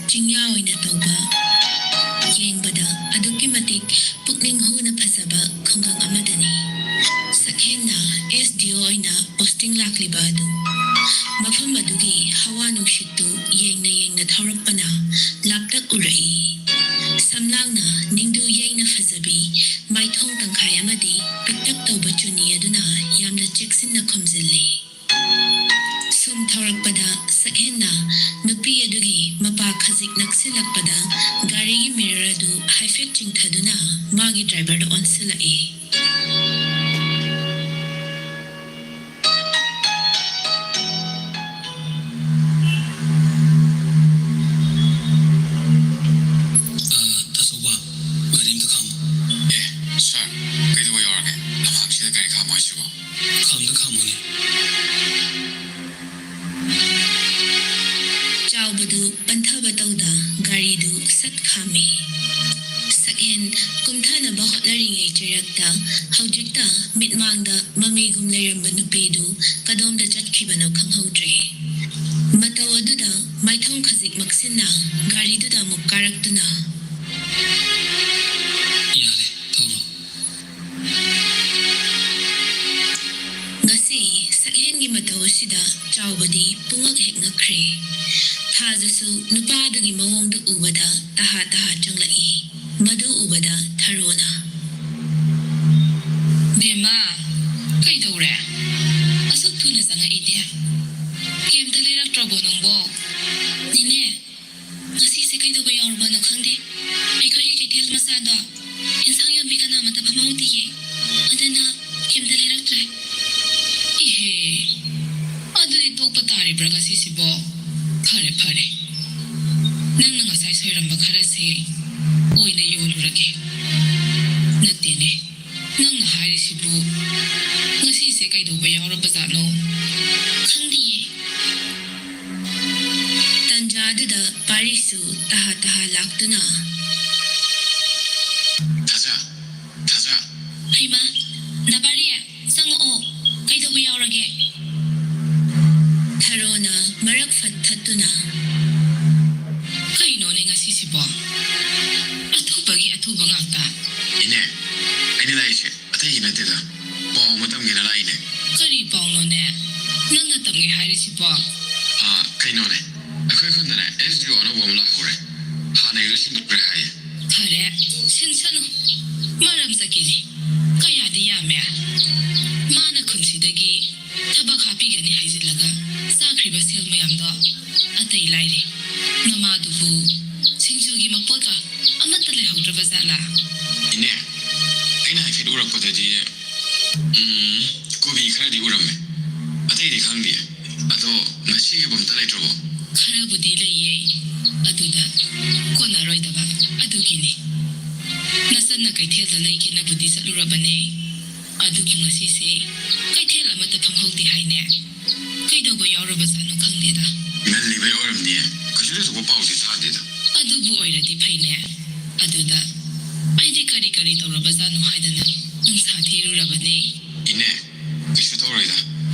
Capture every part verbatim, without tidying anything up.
ꯆꯤꯡꯌꯥ ꯑꯣꯏꯅ ꯇꯧꯕ, ꯌꯦꯡꯕꯗ ꯑꯗꯨꯛꯀꯤ ꯃꯇꯤꯛ ꯄꯨꯛꯅꯤꯡ ꯍꯨꯅ ꯐꯖꯕ ꯈꯨꯡꯒꯪ ꯑꯃꯗꯅꯤ꯫ ꯁꯛꯍꯦꯟꯅ ꯑꯦꯁ ꯗꯤ ꯑꯣ ꯑꯣꯏꯅ ꯄꯣꯁꯇꯤꯡ ꯂꯥꯛꯂꯤꯕ ꯑꯗꯨ ꯃꯐꯝ ꯑꯗꯨꯒꯤ ꯍꯋꯥ ꯅꯨꯡꯁꯤꯠꯇꯨ ꯌꯦꯡꯅ ꯌꯦꯡꯅ ꯊꯧꯔꯛꯄꯅ ꯂꯥꯞꯇꯛ ꯎꯔꯛꯏ꯫ ꯁꯝꯂꯥꯡꯅ ꯅꯤꯡꯗꯨ ꯌꯩꯅ ꯐꯖꯕꯤ ꯃꯥꯏꯊꯣꯡ ꯇꯪꯈꯥꯏ ꯑꯃꯗꯤ ꯄꯤꯛꯇꯛ ꯇꯧꯕ ꯆꯨꯅꯤ ꯑꯗꯨꯅ ꯌꯥꯝꯅ ꯆꯦꯛꯁꯤꯟꯅ ꯈꯨꯝꯖꯤꯜꯂꯤ꯫ ꯁꯨꯝ ꯊꯧꯔꯛꯄꯗ ꯁꯛꯍꯦꯟꯅ ꯅꯨꯄꯤ ꯑꯗꯨꯒꯤ ꯃꯄꯥ ꯈꯖꯤꯛ ꯅꯛꯁꯤꯜꯂꯛꯄꯗ ꯒꯥꯔꯤꯒꯤ ꯃꯤꯔꯔ ꯑꯗꯨ ꯍꯥꯏꯐꯦꯠ ꯆꯤꯡꯊꯗꯨꯅ ꯃꯥꯒꯤ ꯗ꯭ꯔꯥꯏꯚꯔꯗ ꯑꯣꯟꯁꯤꯜꯂꯛꯏ꯫ ꯑ, ꯇꯥꯆꯧꯕ, ꯒꯥꯔꯤ ꯑꯝꯇ ꯈꯥꯝꯃꯣ꯫ ꯑꯦ, ꯁꯥꯔ, ꯀꯩꯗꯧꯕ ꯌꯥꯎꯔꯒꯦ? ꯂꯝꯈꯥꯡꯁꯤꯗ ꯒꯥꯔꯤ ꯈꯥꯝꯃꯣ ꯍꯥꯏꯁꯤꯕꯣ? ꯈꯥꯝꯗ ꯈꯥꯝꯃꯣꯅꯦ꯫ ꯆꯥꯎꯕꯗꯨ ꯄꯟꯊꯕ ꯇꯧꯗ ꯒꯥꯔꯤꯗꯨ ꯁꯠ ꯈꯥꯝꯃꯤ꯫ ꯁꯛꯍꯦꯟ ꯀꯨꯝꯊꯅꯕ ꯍꯣꯠꯅꯔꯤꯉꯩ ꯆꯩꯔꯛꯇ ꯍꯧꯖꯤꯛꯇ ꯃꯤꯠꯃꯥꯡꯗ ꯃꯃꯤꯒꯨꯝ ꯂꯩꯔꯝꯕ ꯅꯨꯄꯤꯗꯨ ꯀꯗꯣꯝꯗ ꯆꯠꯈꯤꯕꯅꯣ ꯈꯪꯍꯧꯗ꯭ꯔꯦ꯫ ꯃꯇꯧ ꯑꯗꯨꯗ ꯃꯥꯏꯊꯣꯡ ꯈꯖꯤꯛ ꯃꯛꯁꯤꯟꯅ ꯒꯥꯔꯤꯗꯨꯗ ꯑꯃꯨꯛ ꯀꯥꯔꯛꯇꯨꯅ, ꯌꯥꯔꯦ, ꯊꯧꯔꯣ꯫ ꯉꯁꯤ ꯁꯛꯍꯦꯟꯒꯤ ꯃꯇꯧ ꯑꯁꯤꯗ ꯆꯥꯎꯕꯗꯤ ꯄꯨꯡꯉꯛ ꯍꯦꯛ ꯉꯛꯈ꯭ꯔꯦ꯫ ꯊꯥꯖꯁꯨ ꯅꯨꯄꯥꯗꯨꯒꯤ ꯃꯑꯣꯡꯗꯨ ꯎꯕꯗ ꯇꯍꯥ ꯇꯍꯥ ꯆꯪꯂꯛꯏ꯫ ꯃꯗꯨ ꯎꯕꯗ ꯊꯔꯣꯅ, "ꯕꯦꯝꯃ, ꯀꯩꯗꯧꯔꯦ? ꯑꯁꯨꯛ ꯊꯨꯅ ꯆꯪꯉꯛꯏꯗꯤ? ꯀꯩꯝꯇ ꯂꯩꯔꯛꯇ꯭ꯔꯕꯣ ꯅꯪꯕꯣ?" "ꯅꯦꯅꯦ, ꯉꯁꯤꯁꯦ ꯀꯩꯗꯧꯕ ꯌꯥꯎꯔꯕꯅꯣ ꯈꯪꯗꯦ꯫ ꯑꯩꯈꯣꯏꯒꯤ ꯀꯩꯊꯦꯜ ꯃꯆꯥꯗꯣ ꯏꯟꯁꯥꯡ ꯌꯣꯟꯕꯤ ꯀꯅꯥꯃꯠꯇ ꯐꯝꯍꯧꯗꯤꯌꯦ꯫ ꯑꯗꯨꯅ ꯀꯩꯝꯇ ꯂꯩꯔꯛꯇ꯭ꯔꯦ꯫" "ꯏꯍꯦ, ꯑꯗꯨꯗꯤ ꯇꯣꯛꯄ ꯇꯥꯔꯤꯕ꯭ꯔꯥ ꯉꯁꯤꯁꯤꯕꯣ? ꯐꯔꯦ, ꯐꯔꯦ꯫ ꯅꯪꯅ ꯉꯁꯥꯏ ꯁꯣꯏꯔꯝꯕ ꯈꯔꯁꯦ ꯑꯣꯏꯅ ꯌꯣꯜꯂꯨꯔꯒꯦ꯫ ꯅꯠꯇꯦꯅꯦ, ꯅꯪꯅ ꯍꯥꯏꯔꯤꯁꯤꯕꯨ ꯉꯁꯤꯁꯦ ꯀꯩꯗꯧꯕ ꯌꯥꯎꯔꯕꯖꯥꯠꯅꯣ?" "ꯈꯪꯗꯤꯌꯦ꯫" ꯇꯟꯖꯥꯗꯨꯗ ꯄꯥꯔꯤꯁꯨ ꯇꯍꯥ ꯇꯍꯥ ꯂꯥꯛꯇꯨꯅ, "ꯊꯥꯖ, ꯊꯥꯖ!" "ꯍꯩꯃꯥ, ꯗꯥ ꯄꯥꯔꯤ, ꯆꯪꯉꯛꯑꯣ꯫ ꯀꯩꯗꯧꯕ ꯌꯥꯎꯔꯒꯦ?" ꯊꯔꯣꯅ ꯃꯔꯛ ꯐꯠ ꯊꯠꯇꯨꯅ, ꯁꯤꯕꯣ? ꯑꯊꯨꯕꯒꯤ ꯑꯊꯨꯕ ꯉꯥꯛꯇ꯫ ꯏꯅꯦ, ꯑꯩꯅ ꯂꯥꯛꯏꯁꯦ ꯑꯇꯩꯒꯤ ꯅꯠꯇꯦꯗ, ꯄꯥꯎ ꯑꯃ ꯇꯝꯒꯦꯅ ꯂꯥꯛꯏꯅꯦ꯫ ꯀꯔꯤ ꯄꯥꯎꯅꯣꯅꯦ ꯅꯪꯅ ꯇꯝꯒꯦ ꯍꯥꯏꯔꯤꯁꯤꯕꯣ? ꯑꯥ, ꯀꯩꯅꯣꯅꯦ, ꯑꯩꯈꯣꯏ ꯈꯨꯟꯗꯅꯦ SDO ꯑꯅꯧꯕ ꯑꯃ ꯂꯥꯛꯍꯧꯔꯦ꯫ ꯍꯥꯟꯅꯒꯤꯗꯣ ꯁꯤꯟꯗꯣꯛꯈ꯭ꯔꯦ ꯍꯥꯏꯌꯦ꯫ ꯐꯔꯦ, ꯁꯤꯟꯁꯅꯨ꯫ ꯃꯔꯝ ꯆꯠꯀꯤꯅꯤ꯫ ꯀꯌꯥꯗꯤ ꯌꯥꯝꯃꯦ꯫ ꯃꯥꯅ ꯈꯨꯟꯁꯤꯗꯒꯤ ꯊꯕꯛ ꯍꯥꯞꯄꯤꯒꯅꯤ ꯍꯥꯏꯖꯤꯜꯂꯒ ꯆꯥꯈ꯭ꯔꯤꯕ ꯁꯦꯜ ꯃꯌꯥꯝꯗꯣ꯫ ꯑꯇꯩ ꯂꯥꯏꯔꯤ, ꯅꯃꯥꯗꯨꯕꯨ ꯁꯤꯡꯖꯨꯒꯤ ꯃꯄꯣꯠꯀ ꯑꯃꯠꯇ ꯂꯩꯍꯧꯗ꯭ꯔꯕ ꯖꯥꯠꯂꯥ? ꯏꯅꯦ, ꯑꯩꯅ ꯍꯥꯏꯐꯦꯠ ꯎꯔꯛꯄꯗꯗꯤ, ꯎꯝ, ꯀꯣꯕꯤ ꯈꯔꯗꯤ ꯎꯔꯝꯃꯦ꯫ ꯑꯇꯩꯗꯤ ꯈꯪꯗꯦ꯫ ꯑꯗꯣ ꯉꯁꯤꯒꯤꯕꯨ ꯑꯝꯇ ꯂꯩꯇ꯭ꯔꯕꯣ? ꯈꯔꯕꯨꯗꯤ ꯂꯩꯌꯦ, ꯑꯗꯨꯗ ꯀꯣꯟꯅꯔꯣꯏꯗꯕ ꯑꯗꯨꯒꯤꯅꯤ꯫ ꯅꯆꯟꯅ ꯀꯩꯊꯦꯜꯗ ꯂꯩꯒꯦꯅꯕꯨꯗꯤ ꯆꯠꯂꯨꯔꯕꯅꯦ, ꯑꯗꯨꯕꯨ ꯉꯁꯤꯁꯦ ꯀꯩꯊꯦꯜ ꯑꯃꯠꯇ ꯐꯝꯍꯧꯗꯦ ꯍꯥꯏꯅꯦ꯫ ꯀꯩꯗꯧꯕ ꯌꯥꯎꯔꯕꯖꯥꯠꯅꯣ ꯈꯪꯗꯦꯗ꯫ ꯉꯜꯂꯤꯕꯩ ꯑꯣꯏꯔꯝꯅꯤꯌꯦ꯫ ꯀꯩꯁꯨ ꯊꯣꯏꯗꯣꯛꯄ ꯄꯥꯎꯗꯤ ꯇꯥꯗꯦꯗ꯫ ꯑꯗꯨꯕꯨ ꯑꯣꯏꯔꯗꯤ ꯐꯩꯅꯦ꯫ ꯑꯗꯨꯗ ꯑꯩꯗꯤ ꯀꯔꯤ ꯀꯔꯤ ꯇꯧꯔꯕꯖꯥꯠꯅꯣ ꯍꯥꯏꯗꯅ ꯅꯨꯡꯁꯥ ꯊꯤꯔꯨꯔꯕꯅꯦ꯫ ꯏꯅꯦ, ꯀꯩꯁꯨ ꯇꯧꯔꯣꯏꯗ꯫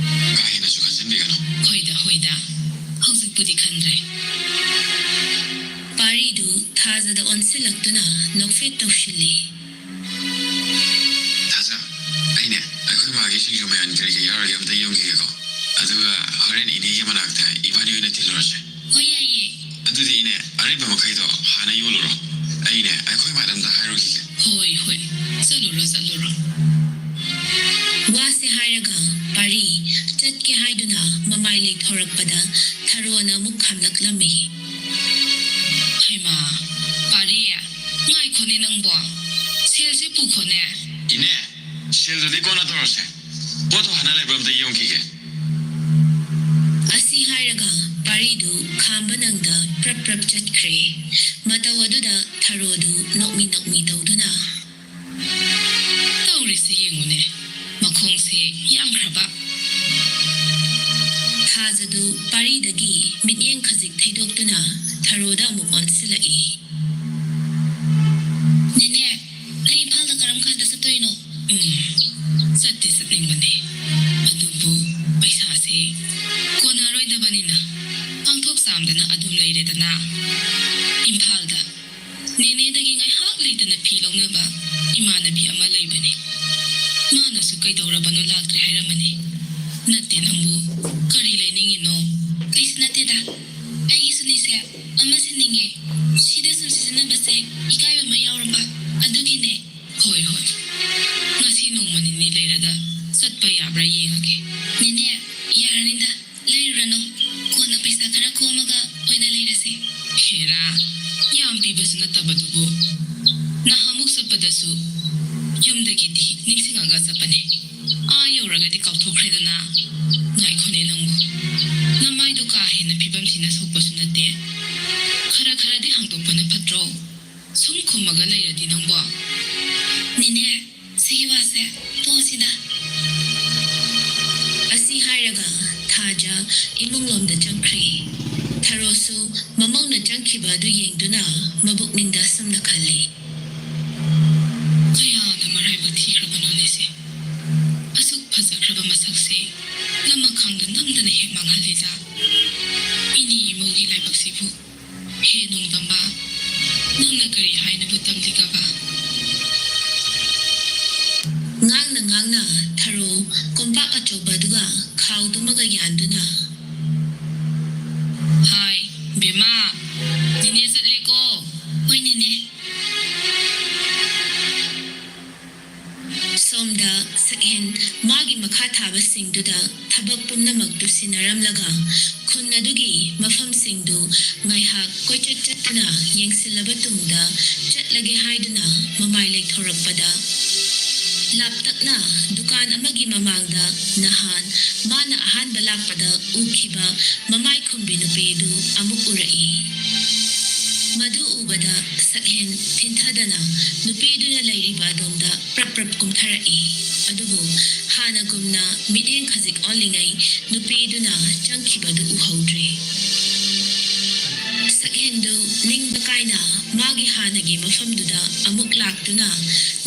ꯀꯥ ꯍꯦꯟꯅꯁꯨ ꯈꯟꯖꯤꯟꯕꯤꯒꯅꯨ꯫ ꯍꯣꯏꯗ, ꯍꯣꯏꯗ꯫ ꯍꯧꯖꯤꯛꯄꯨꯗꯤ ꯈꯟꯗ꯭ꯔꯦ꯫ ꯄꯥꯔꯤꯗꯨ ꯊꯥꯖꯗ ꯑꯣꯟꯁꯤꯜꯂꯛꯇꯨꯅ ꯅꯣꯛꯐꯦꯠ ꯇꯧꯁꯤꯜꯂꯤ꯫ ꯊꯥꯖ, ꯑꯩꯅꯦ, ꯑꯩꯈꯣꯏ ꯃꯥꯒꯤ ꯁꯤꯡꯖꯨ ꯃꯌꯥꯟ ꯀꯔꯤ ꯀꯔꯤ ꯌꯥꯎꯔꯤꯒꯦ ꯑꯝꯇ ꯌꯦꯡꯈꯤꯒꯦꯀꯣ꯫ ꯑꯗꯨꯒ ꯍꯣꯔꯦꯟ ꯏꯅꯦꯒꯤ ꯃꯅꯥꯛꯇ ꯏꯕꯥꯅꯤ ꯑꯣꯏꯅ ꯊꯤꯜꯂꯨꯔꯁꯦ꯫ ꯍꯣꯏ, ꯌꯥꯏꯌꯦ꯫ ꯑꯗꯨꯗꯤ ꯏꯅꯦ, ꯑꯔꯩꯕ ꯃꯈꯩꯗꯣ ꯍꯥꯟꯅ ꯌꯣꯜꯂꯨꯔꯣ꯫ ꯑꯩꯅꯦ, ꯑꯩꯈꯣꯏ ꯃꯥꯗ ꯑꯝꯇ ꯍꯥꯏꯔꯨꯈꯤꯒꯦ꯫ ꯍꯣꯏ, ꯍꯣꯏ꯫ ꯆꯠꯂꯨꯔꯣ, ꯆꯠꯂꯨꯔꯣ꯫ ꯋꯥꯁꯦ ꯍꯥꯏꯔꯒ ꯄꯥꯔꯤ ꯆꯠꯀꯦ ꯍꯥꯏꯗꯨꯅ ꯃꯃꯥꯏ ꯂꯩꯊꯣꯔꯛꯄꯗ ꯊꯔꯣꯅ ꯑꯃꯨꯛ ꯈꯥꯝꯂꯛꯂꯝꯃꯤ꯫ ꯍꯩꯃꯥ, ꯄꯥꯔꯤ, ꯉꯥꯏꯈꯣꯅꯦ ꯅꯪꯕꯣ꯫ ꯁꯦꯜꯁꯦ ꯄꯨꯈꯣꯅꯦ꯫ ꯏꯅꯦ, ꯁꯦꯜꯗꯨꯗꯤ ꯀꯣꯟꯅ ꯇꯧꯔꯁꯦ꯫ ꯄꯣꯠꯇꯣ ꯍꯥꯟꯅ ꯂꯩꯕ꯭ꯔꯥ ꯑꯝꯇ ꯌꯦꯡꯈꯤꯒꯦ꯫ ꯑꯁꯤ ꯍꯥꯏꯔꯒ ꯄꯥꯔꯤꯗꯨ ꯈꯥꯝꯕ ꯅꯪꯗ ꯄ꯭ꯔꯞ ꯄ꯭ꯔꯞ ꯆꯠꯈ꯭ꯔꯦ꯫ ꯃꯇꯧ ꯑꯗꯨꯗ ꯊꯔꯣꯗꯨ ꯅꯣꯛꯃꯤ ꯅꯣꯛꯃꯤ ꯇꯧꯗꯨꯅ, ꯇꯧꯔꯤꯁꯤ ꯌꯦꯡꯉꯨꯅꯦ, ꯃꯈꯣꯡꯁꯦ ꯌꯥꯡꯈ꯭ꯔꯕ꯫ ꯊꯥꯖꯗꯨ ꯄꯥꯔꯤꯗꯒꯤ ꯃꯤꯠꯌꯦꯡ ꯈꯖꯤꯛ ꯊꯩꯗꯣꯛꯇꯨꯅ ꯊꯔꯣꯗ ꯑꯃꯨꯛ ꯑꯣꯟꯁꯤꯜꯂꯛꯏ꯫ ꯅꯦꯅꯦ, ꯅꯪ ꯏꯝꯐꯥꯜꯗ ꯀꯔꯝ ꯀꯥꯟꯗ ꯆꯠꯇꯣꯏꯅꯣ? ꯎꯝ, ꯆꯠꯇꯤ ꯆꯠꯅꯤꯡꯕꯅꯦ, ꯑꯗꯨꯕꯨ ꯄꯩꯁꯥꯁꯦ ꯀꯣꯟꯅꯔꯣꯏꯗꯕꯅꯤꯅ ꯄꯥꯡꯊꯣꯛ ꯆꯥꯝꯗꯅ ꯑꯗꯨꯝ ꯂꯩꯔꯦꯗꯅ꯫ ꯏꯝꯐꯥꯜꯗ ꯐꯤ ꯂꯧꯅꯕ ꯏꯃꯥꯟꯅꯕꯤ ꯑꯃ ꯂꯩꯕꯅꯤ꯫ ꯃꯥꯅꯁꯨ ꯀꯩꯗꯧꯔꯕꯅꯣ ꯂꯥꯛꯇ꯭ꯔꯦ ꯍꯥꯏꯔꯝꯃꯅꯤ꯫ ꯅꯠꯇꯦ ꯅꯪꯕꯨ, ꯀꯔꯤ ꯂꯩꯅꯤꯡꯉꯤꯅꯣ? ꯀꯩꯁꯨ ꯅꯠꯇꯦꯗ, ꯑꯩꯒꯤꯁꯨꯅꯤꯁꯦ ꯑꯃ ꯁꯤꯟꯅꯤꯡꯉꯦ꯫ ꯁꯤꯗ ꯁꯨꯝ ꯁꯤꯖꯤꯟꯅꯕꯁꯦ ꯏꯀꯥꯏꯕ ꯑꯃ ꯌꯥꯎꯔꯕ, ꯑꯗꯨꯒꯤꯅꯦ꯫ ꯍꯣꯏ ꯍꯣꯏ, ꯉꯁꯤ ꯅꯣꯡꯃ ꯅꯤꯅꯤ ꯂꯩꯔꯒ ꯆꯠꯄ ꯌꯥꯕ꯭ꯔꯥ ꯌꯦꯡꯉꯒꯦ꯫ ꯅꯦꯅꯦ, ꯌꯥꯔꯅꯤꯗ, ꯂꯩꯔꯨꯔꯅꯨ꯫ ꯀꯣꯟꯅ ꯄꯩꯁꯥ ꯈꯔ ꯈꯣꯝꯃꯒ ꯑꯣꯏꯅ ꯂꯩꯔꯁꯦ꯫ ꯍꯦꯔꯥ, ꯌꯥꯝ ꯄꯤꯕꯁꯨ ꯅꯠꯇꯕꯗꯨꯕꯨ꯫ ꯅꯍꯥꯟꯃꯨꯛ ꯆꯠꯄꯗꯁꯨ ꯌꯨꯝꯗꯒꯤꯗꯤ ꯅꯤꯡꯁꯤꯡꯉꯒ ꯆꯠꯄꯅꯦ꯫ ꯑꯥ ꯌꯧꯔꯒꯗꯤ ꯀꯥꯎꯊꯣꯛꯈ꯭ꯔꯦꯗꯅ꯫ ꯉꯥꯏꯈꯣꯅꯦ ꯅꯪꯕꯨ꯫ ꯅꯃꯥꯏꯗꯣ ꯀꯥ ꯍꯦꯟꯅ ꯐꯤꯕꯝ ꯊꯤꯅ ꯁꯣꯛꯄꯁꯨ ꯅꯠꯇꯦ꯫ ꯈꯔ ꯈꯔꯗꯤ ꯍꯥꯡꯗꯣꯛꯄꯅ ꯐꯠꯇ꯭ꯔꯣ? ꯁꯨꯝ ꯈꯨꯝꯃꯒ ꯂꯩꯔꯗꯤ ꯅꯪꯕꯣ꯫ ꯅꯦꯅꯦ, ꯁꯤꯒꯤ ꯋꯥꯁꯦ ꯇꯣꯛꯑꯁꯤꯗ꯫ ꯑꯁꯤ ꯍꯥꯏꯔꯒ ꯊꯥꯖ ꯏꯃꯨꯡꯂꯣꯝꯗ ꯆꯪꯈ꯭ꯔꯦ꯫ ꯊꯔꯣꯁꯨ ꯃꯃꯧꯅ ꯆꯪꯈꯤꯕ ꯑꯗꯨ ꯌꯦꯡꯗꯨꯅ ꯃꯕꯨꯛꯅꯤꯡꯗ ꯑꯁꯨꯝꯅ ꯈꯜꯂꯤ꯫ ꯀꯌꯥꯗ ꯃꯔꯥꯏꯕꯛ ꯊꯤꯈ꯭ꯔꯕꯅꯣꯅꯦ ꯁꯤ꯫ ꯑꯁꯨꯛ ꯐꯖꯈ꯭ꯔꯕ ꯃꯁꯛꯁꯦ ꯂꯃꯈꯥꯡꯗ ꯅꯝꯗꯅ ꯍꯦꯛ ꯃꯥꯡꯍꯜꯂꯤꯗ꯫ ꯏꯅꯤ ꯏꯃꯧꯒꯤ ꯂꯥꯏꯕꯛꯁꯤꯕꯨ꯫ ꯍꯦ ꯅꯣꯡꯗꯝꯕ, ꯅꯪꯅ ꯀꯔꯤ ꯍꯥꯏꯅꯕ ꯇꯝꯂꯤꯒꯕ? ꯉꯥꯡꯅ ꯉꯥꯡꯅ ꯊꯔꯣ ꯀꯣꯝꯄꯥꯛ ꯑꯆꯧꯕ ꯑꯗꯨꯒ ꯈꯥꯎꯗꯨꯃꯒ ꯌꯥꯟꯗꯨꯅ꯫ ꯍꯥꯏ, ꯕꯦꯝꯃ, ꯅꯦꯅꯦ ꯆꯠꯂꯦꯀꯣ꯫ ꯍꯣꯏ, ꯅꯦꯅꯦ꯫ ꯁꯣꯝꯗ ꯁꯛꯍꯦꯟ ꯃꯥꯒꯤ ꯃꯈꯥ ꯊꯥꯕꯁꯤꯡꯗꯨꯗ ꯊꯕꯛ ꯄꯨꯝꯅꯃꯛꯇꯨ ꯁꯤꯟꯅꯔꯝꯂꯒ ꯈꯨꯟ ꯑꯗꯨꯒꯤ ꯃꯐꯝꯁꯤꯡꯗꯨ ꯉꯥꯏꯍꯥꯛ ꯀꯣꯏꯆꯠ ꯆꯠꯇꯨꯅ ꯌꯦꯡꯁꯤꯜꯂꯕ ꯇꯨꯡꯗ ꯆꯠꯂꯒꯦ ꯍꯥꯏꯗꯨꯅ ꯃꯃꯥꯏ ꯂꯩꯊꯣꯔꯛꯄꯗ ꯂꯥꯞꯇꯛꯅ ꯗꯨꯀꯥꯟ ꯑꯃꯒꯤ ꯃꯃꯥꯡꯗ ꯅꯍꯥꯟ ꯃꯥꯅ ꯑꯍꯥꯟꯕ ꯂꯥꯛꯄꯗ ꯎꯈꯤꯕ ꯃꯃꯥꯏ ꯈꯨꯝꯕꯤ ꯅꯨꯄꯤꯗꯨ ꯑꯃꯨꯛ ꯎꯔꯛꯏ꯫ ꯃꯗꯨ ꯎꯕꯗ ꯁꯛꯍꯦꯟ ꯊꯤꯟꯊꯗꯅ ꯅꯨꯄꯤꯗꯨꯅ ꯂꯩꯔꯤꯕ ꯑꯗꯣꯝꯗ ꯄ꯭ꯔꯞ ꯄ꯭ꯔꯞ ꯀꯨꯝꯊꯔꯛꯏ꯫ ꯑꯗꯨꯕꯨ ꯍꯥꯟꯅꯒꯨꯝꯅ ꯃꯤꯠꯌꯦꯡ ꯈꯖꯤꯛ ꯑꯣꯜꯂꯤꯉꯩ ꯅꯨꯄꯤꯗꯨꯅ ꯆꯪꯈꯤꯕꯗꯨ ꯎꯍꯧꯗ꯭ꯔꯦ꯫ ꯁꯛꯍꯦꯟꯗꯨ ꯅꯤꯡꯕ ꯀꯥꯏꯅ ꯃꯥꯒꯤ ꯍꯥꯟꯅꯒꯤ ꯃꯐꯝꯗꯨꯗ ꯑꯃꯨꯛ ꯂꯥꯛꯇꯨꯅ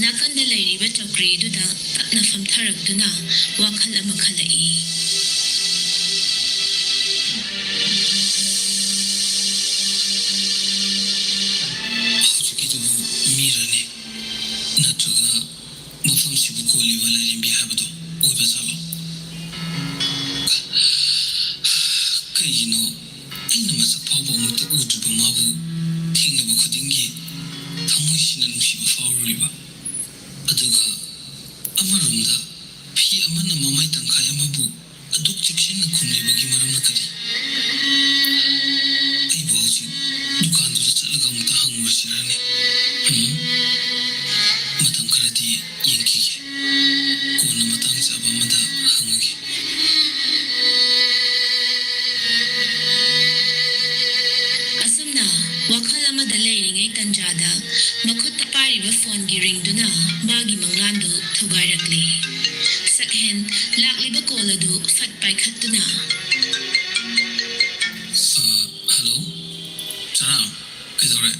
ꯅꯥꯀꯟꯗ ꯂꯩꯔꯤꯕ ꯆꯧꯀ꯭ꯔꯤꯗꯨꯗ ꯇꯞꯅ ꯐꯝꯊꯔꯛꯇꯨꯅ ꯋꯥꯈꯜ ꯑꯃ ꯈꯜꯂꯛꯏ꯫ ꯍꯧꯖꯤꯛꯀꯤꯗꯨꯕꯨ ꯃꯤꯔꯅꯦ? ꯃꯐꯝꯁꯤꯕꯨ ꯀꯣꯜꯂꯤꯕ ꯂꯥꯏꯔꯦꯝꯕꯤ ꯍꯥꯏꯕꯗꯣ ꯑꯣꯏꯕ ꯖꯥꯠꯂꯣ? ꯀꯩꯒꯤꯅꯣ ꯑꯩꯅ ꯃꯁꯛ ꯐꯥꯎꯕ ꯑꯃꯨꯛꯇ ꯎꯗ꯭ꯔꯤꯕ ꯃꯥꯕꯨ ꯊꯦꯡꯅꯕ ꯈꯨꯗꯤꯡꯒꯤ ꯊꯃꯣꯏꯁꯤꯅ ꯅꯨꯡꯁꯤꯕ ꯐꯥꯎꯔꯨꯔꯤꯕ? ꯑꯗꯨꯒ ꯑꯃꯔꯣꯝꯗ ꯐꯤ ꯑꯃꯅ ꯃꯃꯥꯏ ꯇꯪꯈꯥꯏ ꯑꯃꯕꯨ ꯑꯗꯨꯛ ꯆꯦꯛꯁꯤꯟꯅ ꯈꯨꯝꯂꯤꯕꯒꯤ ꯃꯔꯝꯅ ꯀꯔꯤ? ꯑꯩꯕꯨ ꯍꯧꯖꯤꯛ ꯗꯨꯀꯥꯟꯗꯨꯗ ꯆꯠꯂꯒ ꯑꯃꯨꯛꯇ ꯍꯪꯉꯨꯔꯁꯤꯔꯅꯦ? ꯎꯝ? ꯃꯇꯝ ꯈꯔꯗꯤ ꯌꯦꯡꯈꯤꯒꯦ꯫ ꯀꯣꯟꯅ ꯃꯇꯥꯡ ꯆꯥꯕ ꯑꯃꯗ ꯍꯪꯉꯒꯦ꯫ ꯑꯁꯨꯝꯅ ꯋꯥꯈꯜ ꯑꯃꯗ ꯂꯩꯔꯤꯉꯩ ꯇꯟꯖꯥꯗ ꯃꯈꯨꯠꯇ ꯄꯥꯏꯔꯤꯕ ꯐꯣꯟꯒꯤ ꯔꯤꯡꯗꯨꯅ ꯃꯥꯒꯤ ꯃꯪꯂꯥꯟꯗꯨ ꯊꯨꯒꯥꯏꯔꯛꯂꯦ꯫ ꯁꯛꯍꯦꯟ ꯂꯥꯛꯂꯤꯕ ꯀꯣꯜ ꯑꯗꯨ ꯐꯠ ꯄꯥꯏꯈꯠꯇꯨꯅ꯫ ꯑ, ꯍꯜꯂꯣ? ꯆꯔꯥ, ꯀꯩꯗꯧꯔꯦ?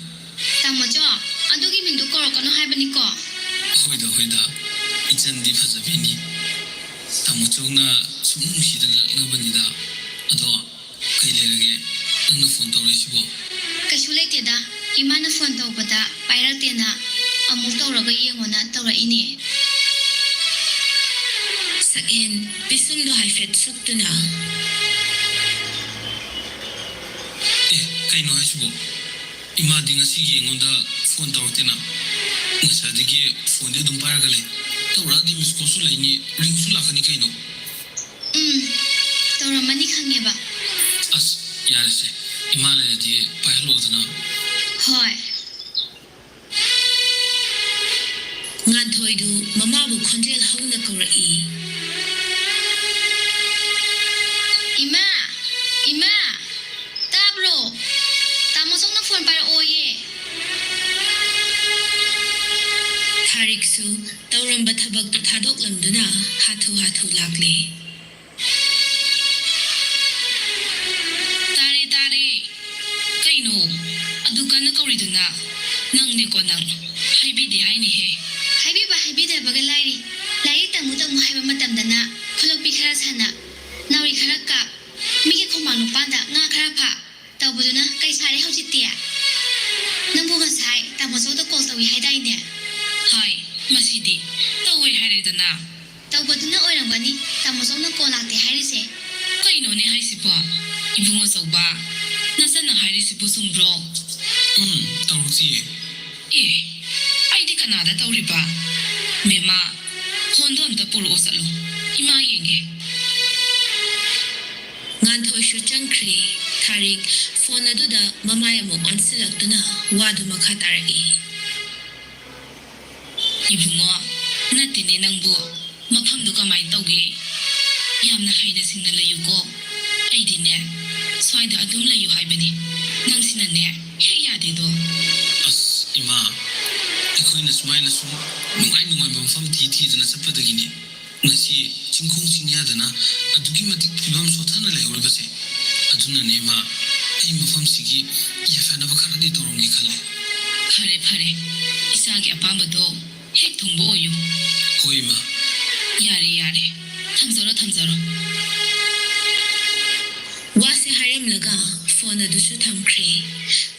ꯇꯥꯃꯣꯆꯧ, ꯑꯗꯨꯒꯤ ꯃꯤꯡꯗꯨ ꯀꯧꯔꯛꯀꯅꯨ ꯍꯥꯏꯕꯅꯤꯀꯣ꯫ ꯍꯣꯏꯗ, ꯍꯣꯏꯗ, ꯏꯆꯟꯗꯤ ꯐꯖꯕꯤꯅꯤ꯫ ꯇꯥꯃꯣꯆꯧꯅ ꯁꯨꯝ ꯅꯨꯡꯁꯤꯗꯅ ꯂꯛꯅꯕꯅꯤꯗ꯫ ꯑꯗꯣ, ꯀꯩ ꯂꯩꯔꯒꯦ? ꯅꯪꯅ ꯐꯣꯟ ꯇꯧꯔꯛꯏꯁꯤꯕꯣ? ꯀꯩꯁꯨ ꯂꯩꯇꯦꯗ꯫ ꯏꯃꯥꯅ ꯐꯣꯟ ꯇꯧꯕꯗ ꯄꯥꯏꯔꯛꯇꯦꯅ ꯑꯃꯨꯛ ꯇꯧꯔꯒ ꯌꯦꯡꯉꯣꯅ ꯇꯧꯔꯛꯏꯅꯦ꯫ ꯁꯛꯍꯦꯟ ꯄꯤꯁꯨꯝꯗꯨ ꯍꯥꯏꯐꯦꯠ ꯁꯨꯛꯇꯨꯅ꯫ ꯑꯦ, ꯀꯩꯅꯣ ꯍꯥꯏꯁꯤꯕꯣ? ꯏꯃꯥꯗꯤ ꯉꯁꯤꯒꯤ ꯑꯩꯉꯣꯟꯗ ꯐꯣꯟ ꯇꯧꯔꯛꯇꯦꯅ꯫ ꯉꯁꯥꯏꯗꯒꯤ ꯐꯣꯟꯗꯤ ꯑꯗꯨꯝ ꯄꯥꯏꯔꯒ ꯂꯩ꯫ ꯇꯧꯔꯛꯑꯗꯤ ꯃꯤꯁ ꯀꯣꯜꯁꯨ ꯂꯩꯅꯤ, ꯔꯤꯡꯁꯨ ꯂꯥꯛꯀꯅꯤ ꯀꯩꯅꯣ꯫ ꯎꯝ, ꯇꯧꯔꯝꯃꯅꯤ ꯈꯪꯉꯦꯕ꯫ ꯑꯁ, ꯌꯥꯔꯦꯁꯦ꯫ ꯏꯃꯥ ꯂꯩꯔꯗꯤ ꯄꯥꯏꯍꯜꯂꯣꯗꯅ꯫ ꯍꯣꯏ꯫ ꯉꯥꯟꯊꯣꯏꯗꯨ ꯃꯃꯥꯕꯨ ꯈꯣꯟꯖꯦꯜ ꯍꯧꯅ ꯀꯧꯔꯛꯏ꯫ ꯏꯃꯥ! ꯏꯃꯥ! ꯇꯥꯕ꯭ꯔꯣ? ꯇꯥꯃꯣꯆꯧꯅ ꯐꯣꯟ ꯄꯥꯏꯔꯛꯑꯣꯌꯦ꯫ ꯊꯥꯔꯤꯛꯁꯨ ꯇꯧꯔꯝꯕ ꯊꯕꯛꯇꯨ ꯊꯥꯗꯣꯛꯂꯝꯗꯨꯅ ꯍꯥꯊꯨ ꯍꯥꯊꯨ ꯂꯥꯛꯂꯦ꯫ ꯇꯥꯔꯦ, ꯇꯥꯔꯦ꯫ ꯀꯩꯅꯣ? ꯑꯗꯨ ꯀꯟꯅ ꯀꯧꯔꯤꯗꯨꯅ? ꯅꯪꯅꯦꯀꯣ ꯅꯪ꯫ ꯍꯥꯏꯕꯤꯗꯦ ꯍꯥꯏꯅꯤꯍꯦ꯫ ꯍꯥꯏꯕꯤꯕ ꯍꯥꯏꯕꯤꯗꯕꯒ ꯂꯥꯏꯔꯤ꯫ ꯂꯥꯏꯔꯤꯛ ꯇꯝꯃꯨ ꯇꯝꯃꯨ ꯍꯥꯏꯕ ꯃꯇꯝꯗꯅ ꯈꯨꯂꯣꯛꯄꯤ ꯈꯔ ꯁꯥꯟꯅ, ꯅꯥꯎꯔꯤ ꯈꯔ ꯀꯥꯞ, ꯃꯤꯒꯤ ꯈꯣꯡꯕꯥꯟ ꯂꯨꯄꯥꯟꯗ ꯉꯥ ꯈꯔ ꯐꯥ, ꯇꯧꯕꯗꯨꯅ ꯀꯩ ꯁꯥꯔꯦ ꯍꯧꯖꯤꯛꯇꯤ? ꯅꯪꯕꯨ ꯉꯁꯥꯏ ꯇꯥꯃꯣꯆꯧꯗ ꯀꯣꯜ ꯇꯧꯏ ꯍꯥꯏꯗꯥꯏꯅꯦ? ꯍꯥꯏ, ꯃꯁꯤꯗꯤ꯫ ꯇꯧꯋꯦ ꯇꯧꯕꯗꯨꯅ ꯑꯣꯏꯔꯝꯒꯅꯤ ꯇꯥꯃꯣ ꯆꯧꯅ ꯀꯣꯜ ꯂꯥꯛꯇꯦ ꯍꯥꯏꯔꯤꯁꯦ꯫ ꯀꯩꯅꯣꯅꯦ ꯍꯥꯏꯁꯤꯕꯣ? ꯏꯕꯨꯡꯉꯣ ꯆꯧꯕ, ꯅꯆꯟꯅ ꯍꯥꯏꯔꯤꯁꯤꯕꯨ ꯆꯨꯝꯕ꯭ꯔꯣ? ꯎꯝ, ꯇꯧꯔꯛꯇꯤꯌꯦ꯫ ꯑꯦ, ꯑꯩꯗꯤ ꯀꯅꯥꯗ ꯇꯧꯔꯤꯕ? ꯃꯦꯃꯥ, ꯐꯣꯟꯗꯣ ꯑꯝꯇ ꯄꯨꯔꯛꯑꯣ ꯆꯠꯂꯣ꯫ ꯏꯃꯥ ꯌꯦꯡꯒꯦ꯫ ꯉꯥꯟꯊꯣꯏꯁꯨ ꯆꯪꯈ꯭ꯔꯦ꯫ ꯊꯥꯔꯤꯛ ꯐꯣꯟ ꯑꯗꯨꯗ ꯃꯃꯥꯏ ꯑꯃꯨꯛ ꯑꯣꯟꯁꯤꯜꯂꯛꯇꯨꯅ ꯋꯥꯗꯨ ꯃꯈꯥ ꯇꯥꯔꯛꯏ꯫ ꯏꯕꯨꯡꯉꯣ, ꯅꯠꯇꯦꯅꯦ ꯅꯪꯕꯨ꯫ ꯃꯐꯝꯗꯨ ꯀꯃꯥꯏꯅ ꯇꯧꯒꯦ? ꯌꯥꯝꯅ ꯍꯩꯅ ꯁꯤꯡꯅ ꯂꯩꯌꯨꯀꯣ꯫ ꯑꯩꯗꯤꯅꯦ, ꯁ꯭ꯋꯥꯏꯗ ꯑꯗꯨꯝ ꯂꯩꯌꯨ ꯍꯥꯏꯕꯅꯤ꯫ ꯅꯪꯁꯤꯅꯅꯦ, ꯍꯦꯛ ꯌꯥꯗꯦꯗꯣ꯫ ꯑꯁ, ꯏꯃꯥ, ꯑꯩꯈꯣꯏꯅ ꯁꯨꯃꯥꯏꯅ ꯁꯨꯝ ꯅꯨꯡꯉꯥꯏ ꯅꯨꯡꯉꯥꯏꯕ ꯃꯐꯝ ꯊꯤ ꯊꯤꯗꯅ ꯆꯠꯄꯗꯒꯤꯅꯦ ꯉꯁꯤ ꯆꯤꯡꯈꯣꯡ ꯆꯤꯡꯌꯥꯗꯅ ꯑꯗꯨꯛꯀꯤ ꯃꯇꯤꯛ ꯐꯤꯕꯝ ꯁꯣꯊꯅ ꯂꯩꯍꯧꯔꯤꯕꯁꯦ꯫ ꯑꯗꯨꯅꯅꯦ, ꯏꯃꯥ, ꯑꯩ ꯃꯐꯝꯁꯤꯒꯤ ꯌꯥꯏꯐꯅꯕ ꯈꯔꯗꯤ ꯇꯧꯔꯝꯒꯦ ꯈꯜꯂꯦ꯫ ꯐꯔꯦ, ꯐꯔꯦ꯫ ꯏꯆꯥꯒꯤ ꯑꯄꯥꯝꯕꯗꯣ ꯍꯦꯛ ꯊꯨꯡꯕ ꯑꯣꯏꯌꯨ꯫ ꯍꯣꯏ, ꯏꯃꯥ꯫ ꯌꯥꯔꯦ, ꯌꯥꯔꯦ꯫ ꯊꯝꯖꯔꯣ, ꯊꯝꯖꯔꯣ꯫ ꯋꯥꯁꯦ ꯍꯥꯏꯔꯝꯂꯒ ꯐꯣꯟ ꯑꯗꯨꯁꯨ ꯊꯝꯈ꯭ꯔꯦ꯫